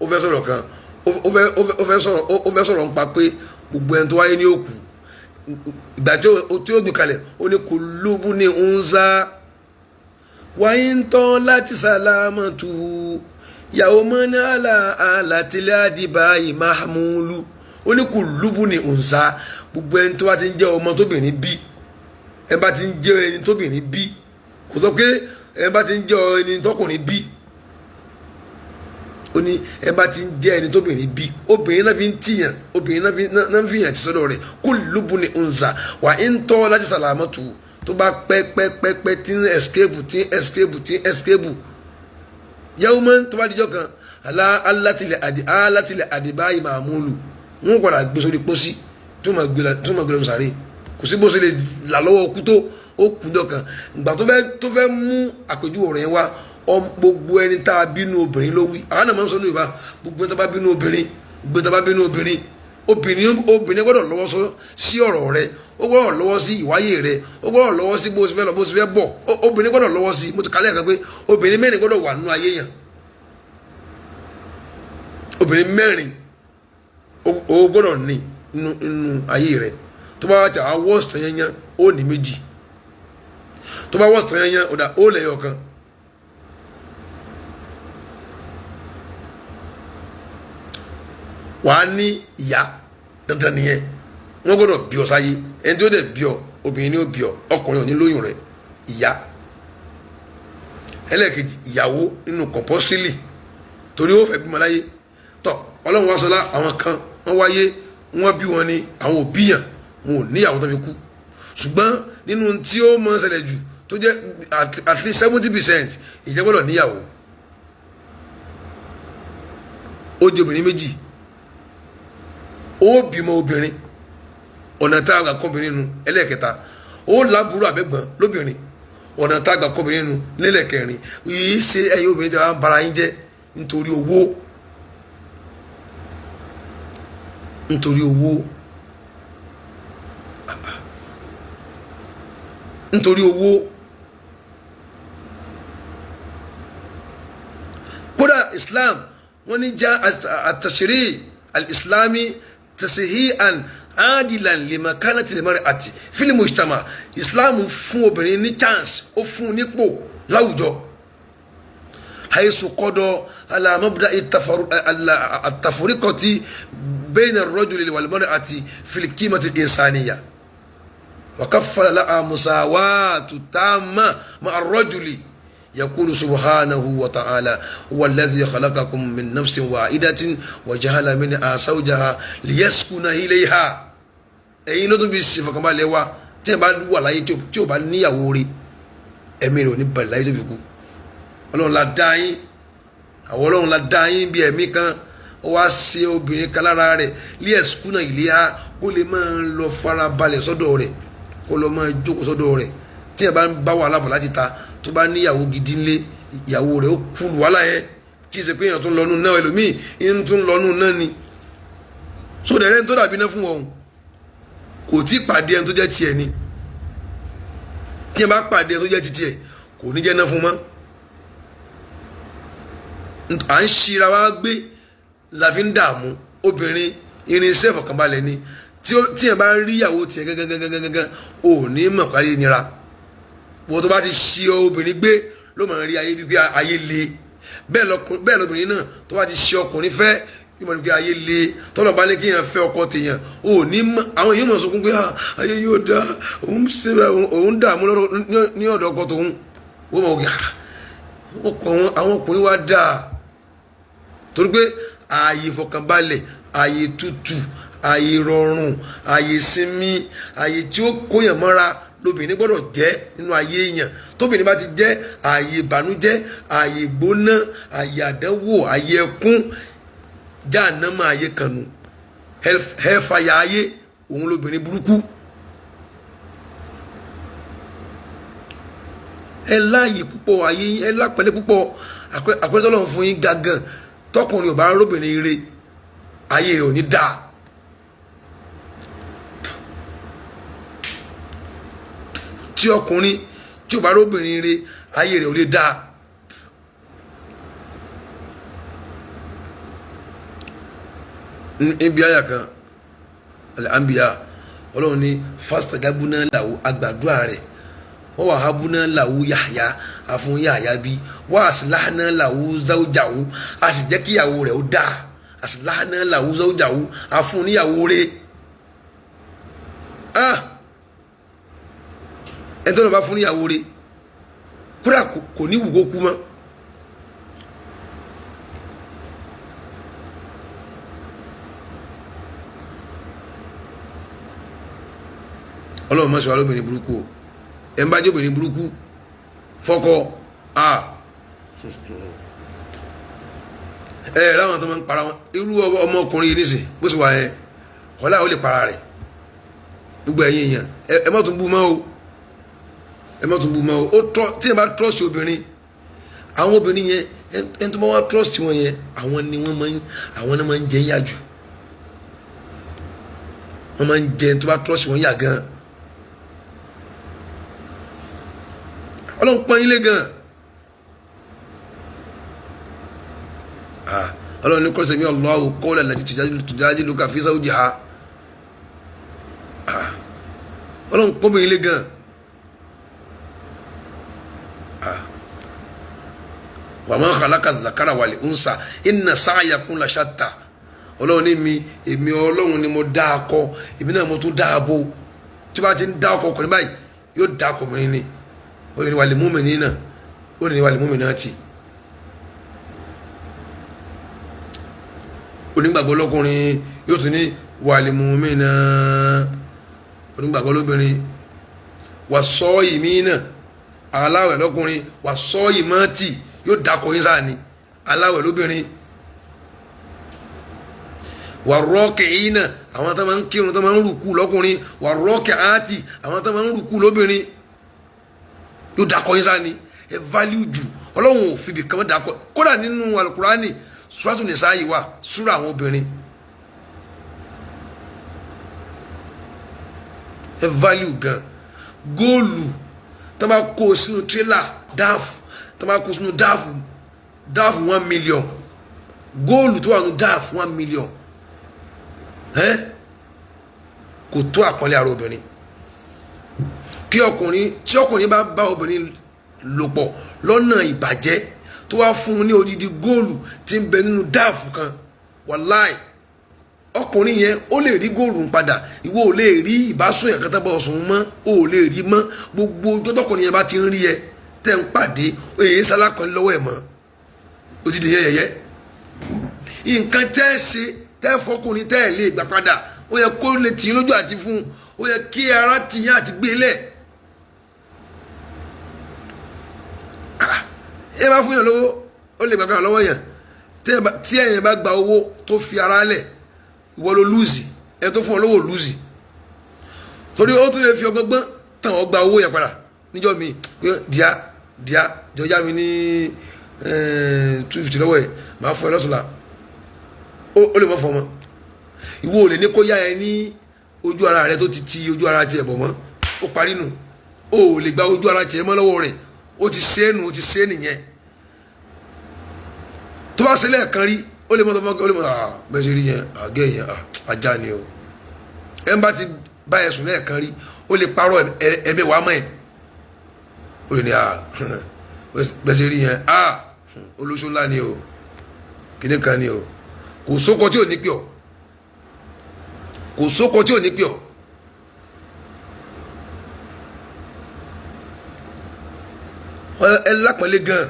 A: ó fẹ́ sọ̀rọ̀ kan, ó fẹ́ sọ̀rọ̀ nípa pé gbogbo ẹni tó wáyé ní òkú. Ìgbà tí ó gbé kalẹ̀, ó ní kulubu ní unza wáyé ń tán láti sálámà tù yàwó mọ́ ní àlà àlàtìlẹ́ àdìbà ìmáhàmúlù. Ó ní kulubu ní unza, gbogbo ẹni tó bá ti ń jẹ́ ọmọ tóbìnrin bí, ẹ bá ti ń jẹ́ ẹni tóbìnrin bí, kò sọ pé ẹ bá ti ń jẹ́ ẹni tọkùnrin bí. Ó ní ẹ bá ti ń jẹ́ ẹni tóbìnrin bí, obìnrin náà fi ń tìyàn, obìnrin náà fi yàn ti sọ́dọ̀ rẹ̀. Kullu ni unza wà ń tọ́ láti sàlámọ́tù, tó bá pẹ́ pẹ́ pẹ́ pẹ́ tí ń escape, tí ń escape, tí ń escape, yawman, tó bá dijọ́ kan, alátìlẹ̀ àdìbáyìí màmúlù, wọn padà gbé sórí pósí tó máa gbé lọ sàré. Kò sí bó ṣe lè là lọ́wọ́ kú tó, ó kú jọ kan. Ìgbà tó fẹ́ mú àpèjúwe ọ̀rọ̀ yẹn wá, gbogbo ẹni tá a bínú obìnrin ló wí. Àwọn náà máa ń sọ ní Yorùbá, gbogbo ẹni tá a bá bínú obìnrin, gbogbo ẹni tá a bá bínú obìnrin, obìnrin gbọ́dọ̀ lọ́wọ́ sí ọ̀rọ̀ rẹ, ó gbọ́dọ̀ lọ́wọ́ sí ìwáyé rẹ, ó gbọ́dọ̀ lọ́wọ́ sí bó ṣe fẹ́ lọ, bó ṣe fẹ́ bọ̀. Obìnrin gbọ́dọ̀ lọ́wọ́ sí. Mo ti kálẹ̀ kan pé obìnrin mẹ́rin gbọ́dọ̀ wà nínú ayé yàn. Obìnrin mẹ́rin ó gbọ́dọ̀ ní nínú ayé rẹ. Tó bá wà tí a wọ́ sàn yẹn, ó ní méjì. Tó bá wọ́ sàn yẹn, ó lẹ́yọ̀ kan. Wàá ní ìyá dandan nìyẹn, wọn gbọ́dọ̀ bí ọ sáyé. Ẹni tí ó dẹ̀ bí ọ, obìnrin ni ó bí ọ, ọkùnrin ò ní lóyún rẹ. Ìyá ẹlẹ́ẹ̀kejì, ìyàwó nínú kọ̀mpọ́sílì, torí ó fẹ́ bímọ láyé. Tọ Ọlọ́run wá sọlá, àwọn kan wọ́n wáyé, wọ́n bí wọn ni àwọn òbí yàn, wọn ò níyàwó tó fi kú. Ṣùgbọ́n nínú tí ó mọ ṣẹlẹ̀ jù tó jẹ́ at least 70%, ìjẹ́ gbọ́dọ̀ níyàwó. Ó di obìnrin méjì, ó bímọ obìnrin, ọ̀nà tá a gbà kọ́bìnrin nu. Ẹlẹ́ẹ̀kẹta, ó lábúrò àbẹ̀gbọ́n lóbìnrin, ọ̀nà tá a gbà kọ́bìnrin nu. Lẹ́lẹ́kẹrin yìí ṣe ẹ̀yin obìnrin tí a ń bara yín jẹ́ nítorí owó, nítorí owó, nítorí owó. Kódà Islam wọ́n ní já àtàṣírí al-islami tasihian adilan limakanati limar'ati fil mujtama. Islam fún obìnrin ní chance, ó fún nípò láwùjọ. Haisu qada ala mabda'i at-tafriqati bayna ar-rajuli wal-mar'ati fil qimati al-insaniyya wa kaffala laha musawatu tamma ma'a ar-rajuli. يقول سبحانه وتعالى: هو الذي خلقكم من نفس واحدة وجعل منها زوجها ليسكن إليها. Ẹ̀yin ló tún fi ṣe fọkànbalẹ̀ wa. Tí ẹ bá wà láyé tí ò bá níyàwó rí, ẹ̀mí rẹ̀ ò ní balẹ̀ láyé tó fi kú. Ọlọ́run la dá yín, àwọn Ọlọ́run la dá yín bí ẹ̀mí kan, ó wá ṣe obìnrin kan lára rẹ̀, ليسكن إليها, kó lè máa lọ farabalẹ̀ sọ́dọ̀ rẹ̀, kó lọ máa jókòó sọ́dọ̀ rẹ̀. Tí ẹ bá ń bá wàhálà bọ̀ láti ta, tó bá níyàwó gidi ńlé, ìyàwó rẹ̀ ó kúlù wàhálà yẹn, tí ì ṣe pé èèyàn tó ń lọnú náà, ẹlòmíì ń tún lọnú náà ni. Sódà ẹni tó dàbí iná fún wọn kò tí ì pàdé ẹni tó jẹ́ tiẹ̀ ni. Tí ẹ bá pàdé ẹni tó jẹ́ ti tiẹ̀, kò ní jẹ́ iná fún mọ́. À ń ṣira wá gbé la fi ń dààmú obìnrin. Irinṣẹ́ ìfọ̀kànbalẹ̀ ni. Tí ẹ bá rí ìyàwó tiẹ̀ gángan, ò ní mọ̀ parí nira. Wọ́n tó bá ti ṣi obìnrin gbé ló máa ń rí ayé bíbí ayé le. Bẹ́ẹ̀ lóbìnrin náà tó bá ti ṣi ọkùnrin fẹ́, yóò máa rí pé ayé le. Tọ́lọ̀ bá ní kí èèyàn fẹ́ ọkọ tèèyàn, ò ní mọ̀. Àwọn èèyàn máa sunkún pé ayé yóò dá òun, ṣe òun dààmú ní ọ̀dọ̀ ọkọ tòun. Wọ́n mọ̀ àwọn ọkùnrin wá dáa, torí pé ààyè ìfọkànbalẹ̀, ààyè tútù, ààyè rọrùn, ààyè sinmi, ààyè tí ó kóyàn mọ́ra lóbìnrin gbọ́dọ̀ jẹ́ nínú ayé èèyàn. Tóbìnrin bá ti jẹ́ ààyè ìbànújẹ́, ààyè gbóná, ààyè àdánwò, ààyè ẹkún, jáànámà, ayé kanu, hellfire ayé, òun lóbìnrin burúkú. Ẹ láàyè púpọ̀, ayé ẹ lápẹ̀lẹ́ púpọ̀. Àpẹẹrẹ tọ́lọ́run fún yín gangan, tọkùnrin ò bá róbìnrin ire, ayé rẹ̀ ò ní dáa. Tí ọkùnrin tí ò bá róbìnrin ire, ayé rẹ̀ ò lè dáa. Níbi àyà kan Al-Anbiya, Ọlọ́run ní fastajabuna lahu, agbàdúrà rẹ̀, wọ́n wà habuna lahu Yahya, àfún Yahya bí wọ́n aslahna lahu zawjahu, a sì jẹ́ kíyàwó rẹ̀ ó dáa. Aslahna lahu zawjahu, àfún níyàwó rẹ̀. Ẹni tó lọ bá fún níyàwó rẹ̀ kúrà kò ní wù kó kú mọ́. Ọlọ́run má ṣe wá lóbìnrin burúkú o. Ẹ̀ ń bá jẹ́ obìnrin burúkú fọ́kọ a ẹ láwọn tó máa ń para wọn. Irú ọmọkùnrin yìí nísìn bó ṣe wà yẹn, wọ́n láwọn lè para rẹ̀. Gbogbo ẹ̀yin èèyàn, ẹ má tún bú mọ́ o, ẹ má tún bú mọ́ o. Ó tọ́ tí ẹ bá trọ́ọ̀sì obìnrin, àwọn obìnrin yẹn, ẹni tó bá wá trọ́ọ̀sì wọn yẹn, àwọn ni wọ́n máa ń, àwọn náà máa ń jẹ yá jù. Wọ́n máa ń jẹ ẹni tó bá trọ́ọ̀sì wọn yà gan. Ọlọ́run pọ́n ilé gan. Ọlọ́run ní kọ́sẹ̀mí Allahu qawla allati tujadiluka fi zawjiha. Ọlọ́run pọ́n ilé gan. Wa ma khalaqa dhakara wal unsa inna sa'yakum la shatta. Ọlọ́run ní mi, èmi Ọlọ́run ni mo dá akọ, èmi náà mo tún dá abo. Tí bá ti ń dá ọkọ ọkùnrin báyìí, yóò dá ọkọ obìnrin ni. Ó ní wal mu'minina, ó ní wal mu'minati. Onígbàgbọ́ lọ́kùnrin yóò tún ní wal mu'mina, onígbàgbọ́ lóbìnrin. Was-sa'imina, aláwẹ̀ lọ́kùnrin. Was-sa'imati, yóò dákọ̀ yín sáà ni aláwẹ̀ lóbìnrin. Warraki'ina, àwọn tó máa ń kírun, tó máa ń rùkú lọ́kùnrin. Warraki'ati, àwọn tó máa ń rùkú lóbìnrin. Yóò dákọ̀ yín sáà ni. Ẹ value jù. Ọlọ́run ò fi ibìkan dákọ̀. Kódà nínú Alukurani, Suratu Nisa'i wà, súrà àwọn obìnrin. Ẹ value gan. Góòlù tó bá kó sínú tírélà dáàfù, tó bá kó sínú dáàfù, dáàfù 1 million, góòlù tó wà nínú dáàfù 1 million kò tó àpọ́nlé ara obìnrin. Kí ọkùnrin, tí ọkùnrin bá bá obìnrin lò pọ̀ lọ́nà ìbàjẹ́, tó wá fún un ní odidi góòlù tí ń bẹ nínú dáàfù kan, wàláì, ọkùnrin yẹn ó lè rí góòlù ń padà. Ìwọ ò lè rí ìbásùn yẹn kan tán bá ọsùn mọ́, ó ò lè rí mọ́. Gbogbo ọjọ́ tọkùnrin yẹn bá ti ń rí ẹ tẹ́ ń pàdé, èyí sálákùnrin lọ́wọ́ ẹ̀ mọ́, odidi yẹn yẹyẹ. Nǹkan tẹ́ ẹ ṣe tẹ́ ẹ fọkùnrin tẹ́ ẹ lè gbà padà, ó yẹ kó lè tì í lójú àti fún un, ó yẹ kí ara tì yín àti gbé lẹ̀. Ẹ bá fún yàn lówó, ó lè gbà padà lọ́wọ́ yàn. Tí ẹ̀yàn bá gba owó tó fi ara lẹ̀, ìwọ ló lùzì, ẹ tó fún ọ lówó lùzì, torí ó tún lè fi ọgbọ́n gbọ́n tàn ọ́ gba owó yẹn padà níjọ́ mi pé díà díà jọjá mi ní 250 lọ́wọ́ ẹ̀, máa fún ẹ lọ́tùnla. Ó lè mọ́ fún ọmọ. Ìwọ ò lè ní kó yá ẹ ní ojú ara rẹ tó ti ti ojú ara tiẹ̀ bọ̀ mọ́, ó parí nù. Ó ò lè gba ojú ara tiẹ̀ mọ́ lọ́wọ́ rẹ̀, ó ti ṣe é nù, ó ti ṣe é nìyẹn. Tó bá ṣe lẹ́ẹ̀kan rí, ó lè mọ́ tó fọ́n, ó lè mọ́ bẹ́ẹ̀ ṣe rí yẹn, àgẹ́ yẹn ajá ni o. Ẹ ń bá ti bá ẹ sùn lẹ́ẹ̀kan rí, ó lè parọ́ ẹ̀mẹ́wàá mọ́ ẹ. Ó lè ní bẹ́ẹ̀ ṣe rí yẹn, olóṣó ńlá ni o, kíní kan ni o. Kò sóko tí ò ní pè ọ́, kò sóko tí ò ní pè ọ́. Ẹ lápọ̀nlé gan.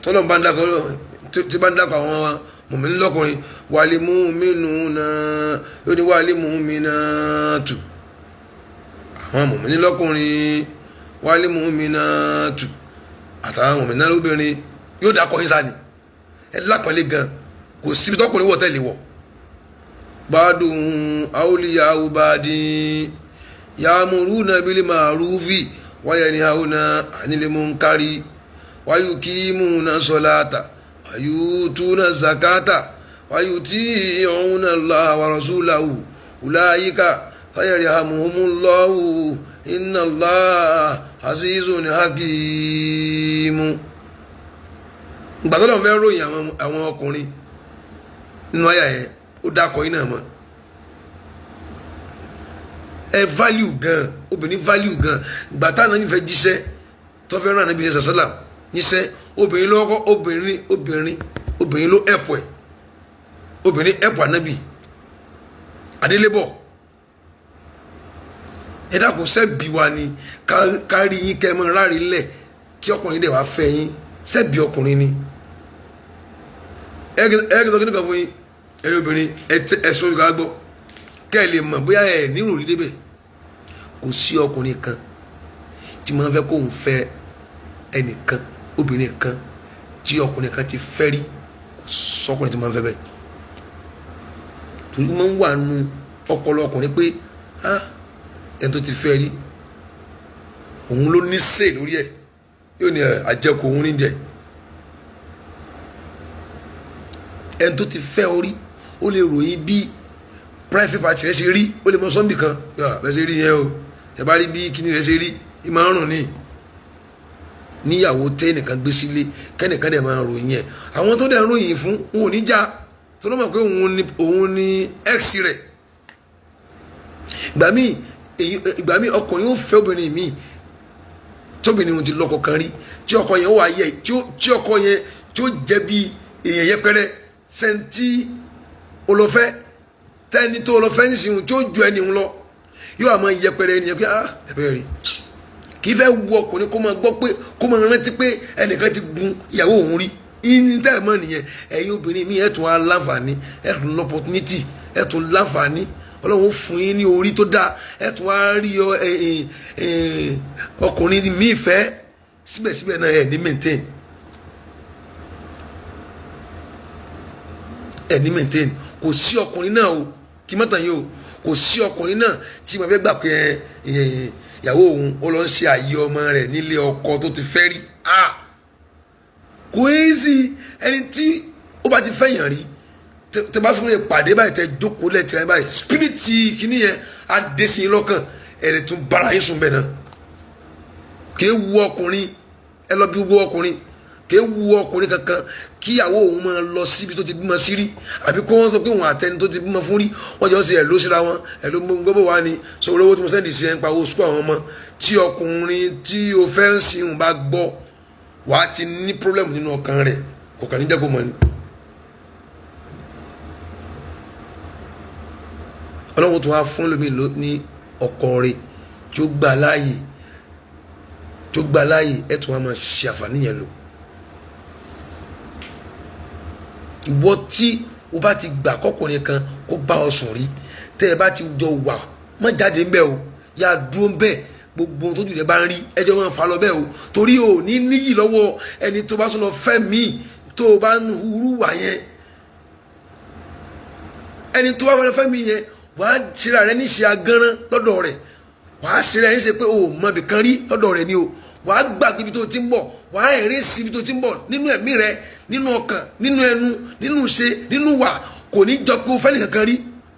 A: Tọ́lọ́mù bá ń dákọ̀, tí bá ń dákọ̀ àwọn mùmínì lọ́kùnrin, wal mu'minuna, yóò ní wal mu'minatu, àwọn mùmínì lọ́kùnrin, wal mu'minatu, àtàwọn mùmínì lóbìnrin. Yóò dákọ̀ yín sáà ni. Ẹ lápọ̀nlé gan. Kò síbi tọkùnrin wọ̀ tẹ́lẹ̀ wọ̀. Ba'duhum awliya'u ba'din ya'muruna bil ma'rufi wa yanhauna 'anil munkari wa yuqimuna salata wa yutuna zakata wa yuti'una Allaha wa rasulahu ulaika sayarhamuhumullahu inna Allaha azizun hakim. Ìgbà tó lọ́n fẹ́ ròyìn àwọn ọkùnrin nínú àyà yẹn, Ó dákọ̀ yín náà mọ́. Ẹ value gan, obìnrin value gan. Ìgbà táwọn náà fẹ́ jíṣẹ́, tó fẹ́ rán Ànábì sàṣálà níṣẹ́, obìnrin ló kọ́, obìnrin obìnrin obìnrin ló ẹ̀pọ̀ ẹ̀, obìnrin ẹ̀pọ̀ Ànábì adélébọ̀. Ẹ dákun, sẹ́bi wa ni kárí yín kẹ́ ẹ mọ́ rárí lẹ̀ kí ọkùnrin dẹ̀ wá fẹ́ yín? Sẹ́bi ọkùnrin ni? Ẹ kí n sọ kí nìkan fún yín, ẹ̀yin obìnrin, ẹ sọ ìgbà gbọ́ kẹ́ ẹ lè mọ̀ bóyá ẹ nírò rí débẹ̀. Kò sí ọkùnrin kan tí máa ń fẹ́ kóun fẹ́ ẹnìkan, obìnrin kan tí ọkùnrin kan ti fẹ́ rí. Kò sọkùnrin tí máa ń fẹ́ bẹ́ẹ̀, torí máa ń wà nù ọpọlọ ọkùnrin pé ah, ẹni tó ti fẹ́ rí, òun ló ní sè lórí ẹ̀, yóò ní àjẹkù òun ní jẹ. Ẹni tó ti fẹ́ orí, ó lè ròyìn bí private party rẹ̀ ṣe rí, ó lè mọ sọ́nbì kan bẹ́ẹ̀ ṣe rí yẹn o, ẹ bá rí bí kíní rẹ̀ ṣe rí, ìmọ̀ ọ̀rùn ni. Níyàwó tẹ́nìkan gbé sílé, kẹ́nìkan dẹ̀ máa ròyìn ẹ̀, àwọn tó dẹ̀ ń ròyìn fún òun ò ní já, tó ló mọ̀ pé òun ni ex rẹ̀. Ìgbà míì ọkùnrin ó fẹ́ obìnrin míì tóbìnrin òun ti lọ́kọ kan rí, tí ọkọ yẹn wà yẹ, tí ọkọ yẹn tí ó jẹ́ bí èèyàn yẹpẹrẹ sẹ́ńtì olọ́fẹ́, tẹ́ni tó olọ́fẹ́ nísìnyí tí ó ju ẹni ń lọ, yóò àmọ́ yẹpẹrẹ ẹni yẹn pé ah, ẹ̀fẹ́ rí. Kì í fẹ́ wu ọkùnrin kó máa gbọ́ pé, kó máa rántí pé ẹnìkan ti gun ìyàwó òun rí. Ìní tẹ́ ẹ̀ mọ́ nìyẹn. Ẹ̀yin obìnrin mi, ẹ̀ tún á láǹfààní, ẹ̀ tún lọ́pọ̀tunítì, ẹ̀ tún láǹfààní, Ọlọ́run ó fún yín ní orí tó dáa, ẹ̀ tún á rí ọkùnrin mi fẹ́. Síbẹ̀síbẹ̀ náà, ẹ̀ ní maintain, ẹ̀ ní maintain. Kò sí ọkùnrin náà o, kí mọ́tàn yìí o, kò sí ọkùnrin náà tí mo fẹ́ gbà pé ìyàwó òun ó lọ ń ṣe àyè ọmọ rẹ̀ nílé ọkọ tó ti fẹ́ rí. Kò easy. Ẹni tí ó bá ti fẹ́yàn rí, tẹ bá fún mi pàdé báyìí, tẹ jókòó lẹ́tìrẹ́ báyìí, spiriti kìíní yẹn á dé sí yín lọ́kàn, ẹ̀ lè tún bára yín sùn bẹ́ẹ̀ náà. Kì í wu ọkùnrin, ẹ lọ bí gbogbo ọkùnrin, kì í wu ọkùnrin kankan kíyàwó òun máa lọ síbi tó ti bímọ sí rí, àbí kó wọ́n sọ pé òun àtẹni tó ti bímọ fún rí, wọ́n jọ ṣe ẹ̀ ló síra wọn, ẹ̀ ló gbọ́ wá ní sọ̀rọ̀ owó tí mo send sí ẹ̀ ń pa owó sukú àwọn ọmọ. Tí ọkùnrin tí o fẹ́ ń sin òun bá gbọ́, wàá ti ní problem nínú ọkàn rẹ̀, kò kàn ní jẹ́ kó mọ̀ ni. Ọlọ́run tó wá fún lómi ní ọkọ rẹ̀ tí ó gbà láàyè, tó gbà láàyè, ẹ̀ tún wá máa ṣe àǹfààní yẹn lò. Ìwọ tí o bá ti gbà kọkùnrin kan kó bá ọ sùn rí, tẹ́ ẹ bá ti jọ wà, má jáde ńbẹ̀ o, yà dúró ńbẹ̀. Gbogbo ohun tójú rẹ bá ń rí, ẹjọ́ máa ń fa lọ bẹ́ẹ̀ o, torí o ní níyì lọ́wọ́ ẹni tó bá tún lọ fẹ́ míì tó o bá ń hurú wà yẹn. Ẹni tó bá fẹ́ míì yẹn, wàá ṣera rẹ níṣe agánrán lọ́dọ̀ rẹ̀, wàá ṣera rẹ níṣe pé o ò mọ ibìkan rí lọ́dọ̀ rẹ̀ ni o. Wàá gbàgbé ibi tó ti ń bọ̀, wàá ẹ̀rẹ́ sí ibi tó ti ń bọ̀ nínú ẹ̀mí rẹ, nínú ọkàn, nínú ẹnu, nínú ṣe, nínú wà. Kò ní jọ pé o fẹ́ nìkankan rí.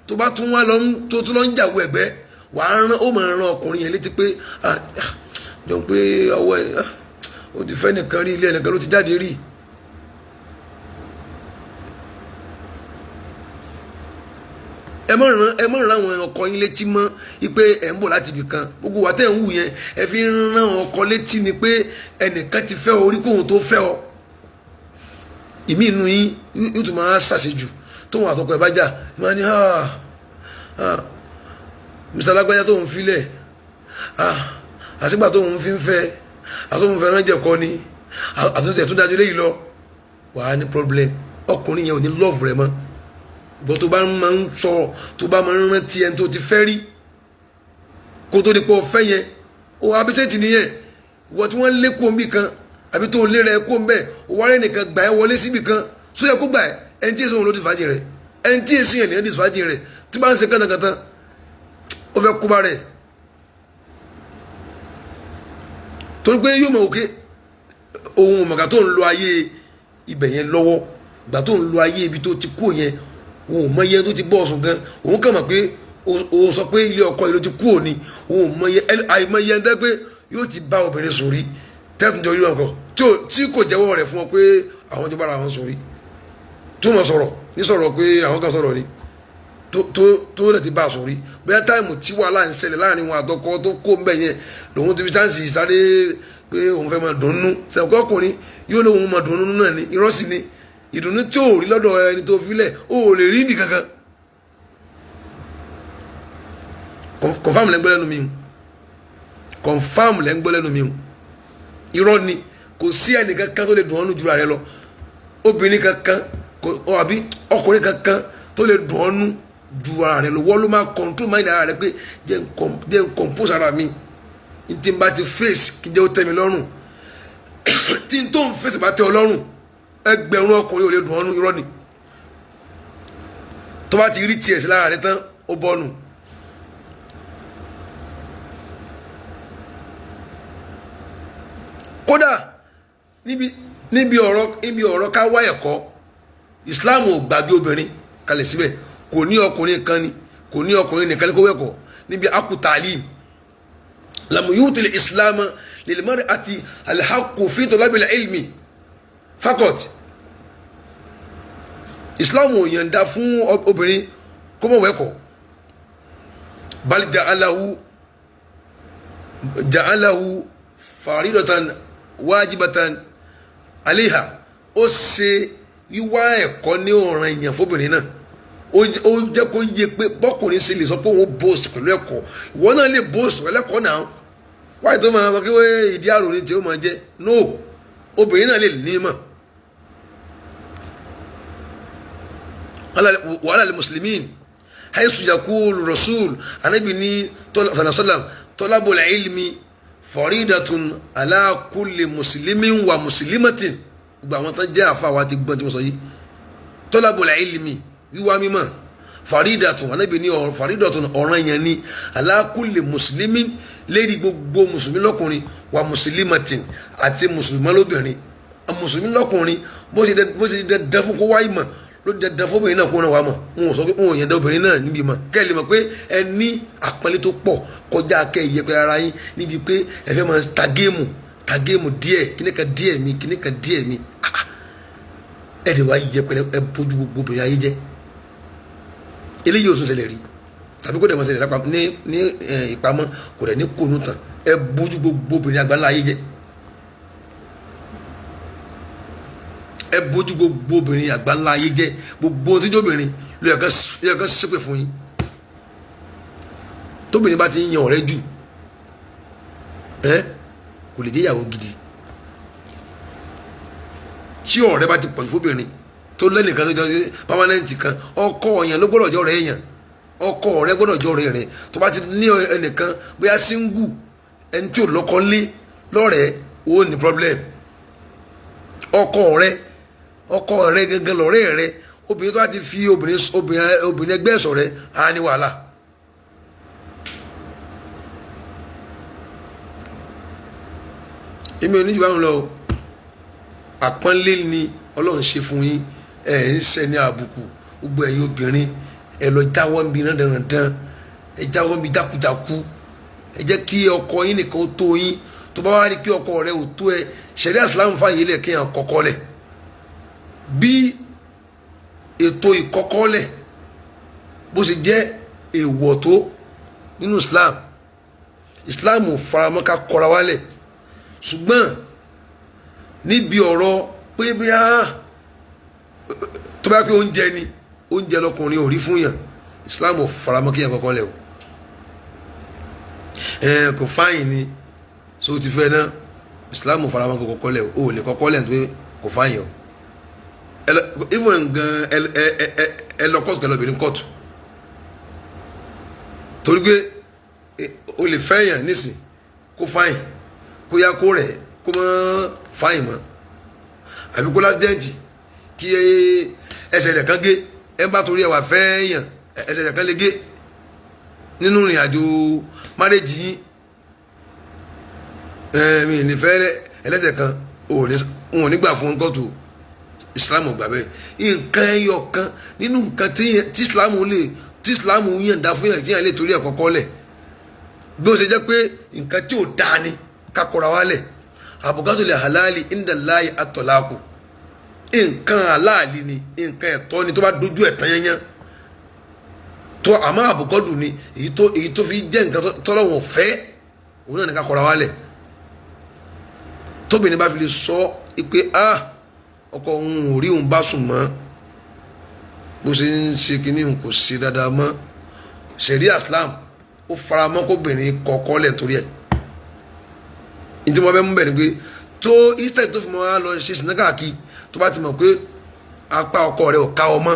A: Tó bá tún wá lọ tó tún lọ ń jàwó ẹ̀gbẹ́, wàá rán, ó máa rán ọkùnrin yẹn létí pé jọ pé ọwọ́ ẹ̀ ó ti fẹ́ nìkan rí, ilé ẹnìkan ló ti jáde rí. Ẹ má rán àwọn ọkọ yín létí mọ́ wípé ẹ̀ ń bọ̀ láti ibì kan. Gbogbo wa tẹ́ ń wù yẹn, ẹ fi ń rán ọkọ létí ni pé ẹnìkan ti fẹ́ orí kóhun tó fẹ́ ọ. Ìmí inú yín yóò tún máa ṣàṣejù. Tóun àtọkọ ẹ bá jà, máa ní, "Mr. Lágbájá tóun filẹ̀, àtìgbà tóun fi ń fẹ́, àtòun fẹ́ ránjẹ kọ́ ni, àtúntẹ̀ tó dájú léyìí lọ." Wàá ní problem, ọkùnrin yẹn ò ní love rẹ mọ́. Bọ́ tó bá máa ń sọ, tó bá máa ń rántí ẹni tó ti fẹ́ rí kó tó di pé ọ̀fẹ́ yẹn, ó abẹ́tẹ̀tì nìyẹn. Wọ́n tí wọ́n lé kó nbì kan, àbí tó lé rẹ kó ń bẹ̀, ó wá rẹ̀ nìkan gbà ẹ́ wọlé síbì kan, sóyẹ kó gbà ẹ́. Ẹni tí èso òun ló ti fàájì rẹ̀, ẹni tí èso yẹn ní ti fàájì rẹ̀, tí bá ń ṣe kàntàkàntàn, ó fẹ́ kó bá rẹ̀, torí pé yóò mọ̀ òkè ohun ọ̀mọ̀gà tó ń lo ayé ibẹ̀ yẹn lọ́wọ́. Ìgbà tó ń lo ayé ibi tó ti kú yẹn, òun ò mọ iye tó ti bọ́ ọ̀sùn gan. Òun kàn mọ̀ pé o sọ pé ilé ọkọ yìí ló ti kú òní. Òun ò mọ iye, àìmọ iye ẹni tẹ́ pé yóò ti bá obìnrin sùn rí, tẹ́tùn jọ rí wọn kọ, tí kò jẹ́wọ́ rẹ̀ fún ọ pé àwọn tó bára wọn sùn rí, tó mọ̀ sọ̀rọ̀ ní sọ̀rọ̀ pé àwọn kan sọ̀rọ̀ ni. Tó rẹ̀ ti bá a sùn rí, bóyá táìmù tí wàhálà ń ṣẹlẹ̀ láàrin wọn àtọkọ tó kó ń bẹ̀ yẹn lòun ti fi chance sáré pé òun fẹ́ máa dùnnú. Sẹ̀kọ́ ọkùnrin yóò lóun máa dùnnú náà ni, irọ́ sì ni. Ìdùnnú tí ò rí lọ́dọ̀ ẹni tó filẹ̀ ó lè rí ibì kankan. Confam lẹ́ ń gbọ́ lẹ́nu mi, confam lẹ́ ń gbọ́ lẹ́nu mi. Irọ́ ni, kò sí ẹnìkan kan tó lè dùn ọ́nù ju ara rẹ lọ. Obìnrin kankan àbí ọkùnrin kankan tó lè dùn ọ́nù ju ara rẹ lọ. Wọ́n ló máa control mind ara rẹ pé jẹ́ n compose ara mi, n tí n bá ti face kí n jẹ́ ó tẹ́ mi lọ́rùn. Tí n tó ń face bá tẹ́ ọ lọ́rùn, ẹgbẹ̀rún ọkùnrin ò lè dùn ọ́nù. Irọ́ ni. Tó bá ti rí tiẹ̀ sí lára rẹ tán, ó bọ́nu. Kódà níbi ọ̀rọ̀ ká wá ẹ̀kọ́, Islam ò gbàgbé obìnrin kalẹ̀ síbẹ̀. Kò ní ọkùnrin kan ni, kò ní ọkùnrin nìkan ní kó wẹ̀kọ́ níbi akutalim lamu yutil Islam lil mar'ati alhaqqu fi talabil ilmi fakot. Islam ò yànda fún obìnrin kó mọ̀ wẹ̀kọ́. Bal ja'alahu faridatan wajibatan aliha. Ó ṣe wíwá ẹ̀kọ́ ní ọ̀ràn èèyàn fóbìnrin náà. Ó jẹ́ kó yé pé bọ́kùnrin ṣe lè sọ pé òun boast pẹ̀lú ẹ̀kọ́, ìwọ náà lè boast pẹ̀lú ẹ̀kọ́ náà. Wáyé tó máa sọ pé ìdí àrò ní tí ó máa jẹ́ no, obìnrin náà lè ní mọ̀. Wàhálà lè muslimin haisu yakulu rasul anabi ní sallam talabul ilmi faridatun ala kulli muslimin wa muslimatin. Gbogbo àwọn tán jẹ́ àfa wa ti gbọ́n tí mo sọ yìí. Talabul ilmi, wíwá mímọ̀, faridatun anabi ní faridatun ọ̀ràn yẹn ni, ala kulli muslimin, lérí gbogbo mùsùlùmí lọ́kùnrin, wa muslimatin, àti mùsùlùmí lóbìnrin. Mùsùlùmí lọ́kùnrin bó ṣe dandan fún kó wá ìmọ̀ ló dandan fún obìnrin náà kó náà wá mọ̀. Wọn ò sọ pé wọn ò yẹn dá obìnrin náà níbi mọ̀. Kẹ́ ẹ lè mọ̀ pé ẹ ní àpọ́nlé tó pọ̀ kọjá kẹ́ ẹ yẹpẹrẹ ara yín níbi pé ẹ fẹ́ máa ta géèmù díẹ̀, kíní kan díẹ̀ mi, kíní kan díẹ̀ mi. Ẹ lè wá yẹpẹrẹ, ẹ bójú gbogbo obìnrin ayé jẹ́. Eléyìí ò tún ṣẹlẹ̀ rí tàbí kó dẹ̀ máa ṣẹlẹ̀ lápá ní ìpamọ́, kò dẹ̀ ní kónú tán. Ẹ bójú gbogbo obìnrin àgbáńlá ayé jẹ́. Ẹ bójú gbogbo obìnrin àgbáńlá ayé jẹ́. Gbogbo ohun tí jẹ́ obìnrin ló yẹ kán ṣépè fún yín. Tóbìnrin bá ti ń yan ọ̀rẹ́ jù, ẹ kò lè jẹ́ ìyàwó gidi. Tí ọ̀rẹ́ bá ti pọ̀jù fóbìnrin tó lẹ́nìkan tó jọ pámánẹ́ǹtì kan, ọkọ ọ̀yàn ló gbọ́dọ̀ jẹ́ ọ̀rẹ́ èèyàn. Ọkọ rẹ gbọ́dọ̀ jẹ́ ọ̀rẹ́ rẹ. Tó bá ti ní ẹnìkan bóyá síngù, ẹni tí ò lọ́kọ lé lọ́rẹ̀ẹ́, ó ní problem. Ọkọ rẹ gẹ́gẹ́ lọ́rẹ́ rẹ. Obìnrin tó bá ti fi obìnrin ẹgbẹ́ ẹ̀sọ̀ rẹ á ní wàhálà. Èmi ò ní jù báwọn lọ o. Àpọ́nlé ni Ọlọ́run ṣe fún yín. Ẹ̀ ń ṣe ní àbùkù. Gbogbo ẹ̀yin obìnrin ẹ lọ jáwọ́ ń bi iná dandan, ẹ jáwọ́ ń bi jákujáku. Ẹ jẹ́ kí ọkọ yín nìkan ó tó yín. Tó bá wá rí pé ọkọ rẹ ò tó ẹ, ṣẹ̀ríà Islam fàyè lẹ̀ kéèyàn kọ́kọ́ lẹ̀. Bí ètò ìkọ́kọ́ lẹ̀ bó ṣe jẹ́ èèwọ̀ tó nínú Islam, Islam ò faramọ́ ká kọra wálẹ̀. Ṣùgbọ́n níbi ọ̀rọ̀ pé bí a tó bá pé oúnjẹ ni, oúnjẹ lọkùnrin ò rí fún yàn, Islam ò faramọ́ kéèyàn kọ́kọ́ lẹ̀ o. Kò fáyìn ni so ti fẹ́ náà, Islam ò faramọ́ kọ́kọ́ lẹ̀ o. Ò lè kọ́kọ́ lẹ̀ nítorí kò fáyìn o. Even gan ẹ lọ kóòtù, kẹlẹ obìnrin kóòtù, torí pé o lè fẹ́ yàn nísìn kó fáyìn, kó yá kó rẹ̀ kó mọ́ fáyìn mọ́, àbí kó lásìdẹ́ǹtì kí ẹsẹ̀ rẹ̀ kan gé. Ẹ bá torí ẹ wà fẹ́ yàn, ẹsẹ̀ rẹ̀ kan lè gé nínú ìrìn àjò márèjì yín. Mi ní fẹ́ ẹlẹ́sẹ̀ kan ò ní gbà fún kóòtù. Islam ò gbà bẹ́ẹ̀. Nǹkan ẹyọ kan nínú nǹkan tí Islam lè, tí Islam yànda fún yàn tí yàn lè torí ẹ̀ kọ́kọ́ lẹ̀, bí ó ṣe jẹ́ pé nǹkan tí ò dáa ni ká kọra wálẹ̀. Àbùkátò lè halali indallahi at-talaqu. Nǹkan halali ni, nǹkan ẹ̀tọ́ ni tó bá dojú ẹ̀ tán yányán. Tó àmọ́ àbùkọ́dù ni èyí tó fi jẹ́ nǹkan tọ́lọ́wọ̀n fẹ́, òun náà ní ká kọ́ra wálẹ̀. Tóbìnrin bá fi lè sọ pé, ah, ọkọ òun ò rí òun bá sùn mọ́, bó ṣe ń ṣe kínní, òun kò ṣe dáadáa mọ́, ṣẹ̀ríà Islam ó fara mọ́ kóbìnrin kọ̀ọ̀kọ́ lẹ̀ torí ẹ̀. Ní tí wọ́n fẹ́ mú bẹ̀ ni pé tó instead tó fi mọ́ wá lọ ṣe sìnà káàkiri, tó bá ti mọ̀ pé apá ọkọ rẹ̀ ò ká ọ mọ́,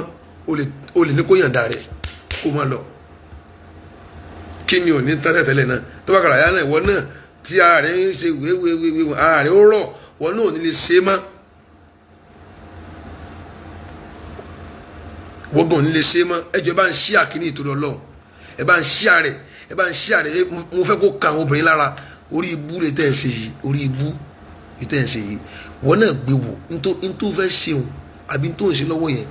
A: ó lè ní kó yànda rẹ̀ kó má lọ. Kí ni ò ní tán tẹ̀tẹ̀lẹ̀ náà? Tó bá kàrà yá náà, ìwọ náà tí ara rẹ̀ ń ṣe wéwéwéwé, ara rẹ̀ ó rọ̀, wọn náà ò ní lè ṣe é mọ́. Wọ́n gan ò ní lè ṣe é mọ́. Ẹ jọ̀ọ́, ẹ bá ń ṣí àkíní ìtorí Ọlọ́run. Ẹ bá ń ṣí àrẹ̀, ẹ bá ń ṣí àrẹ̀. Mo fẹ́ kó ka àwọn obìnrin lára. Orí ibú lè tẹ̀ ń ṣe yìí, orí ibú lè tẹ̀ ń ṣe yìí. Wọ́n náà gbé wò ntó fẹ́ ṣeun àbí ntó ń ṣe lọ́wọ́ yẹn,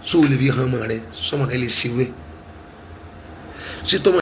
A: sóò lè fi hàn ọmọ rẹ, sọmọ rẹ lè ṣe wẹ́ ṣé tọmọ.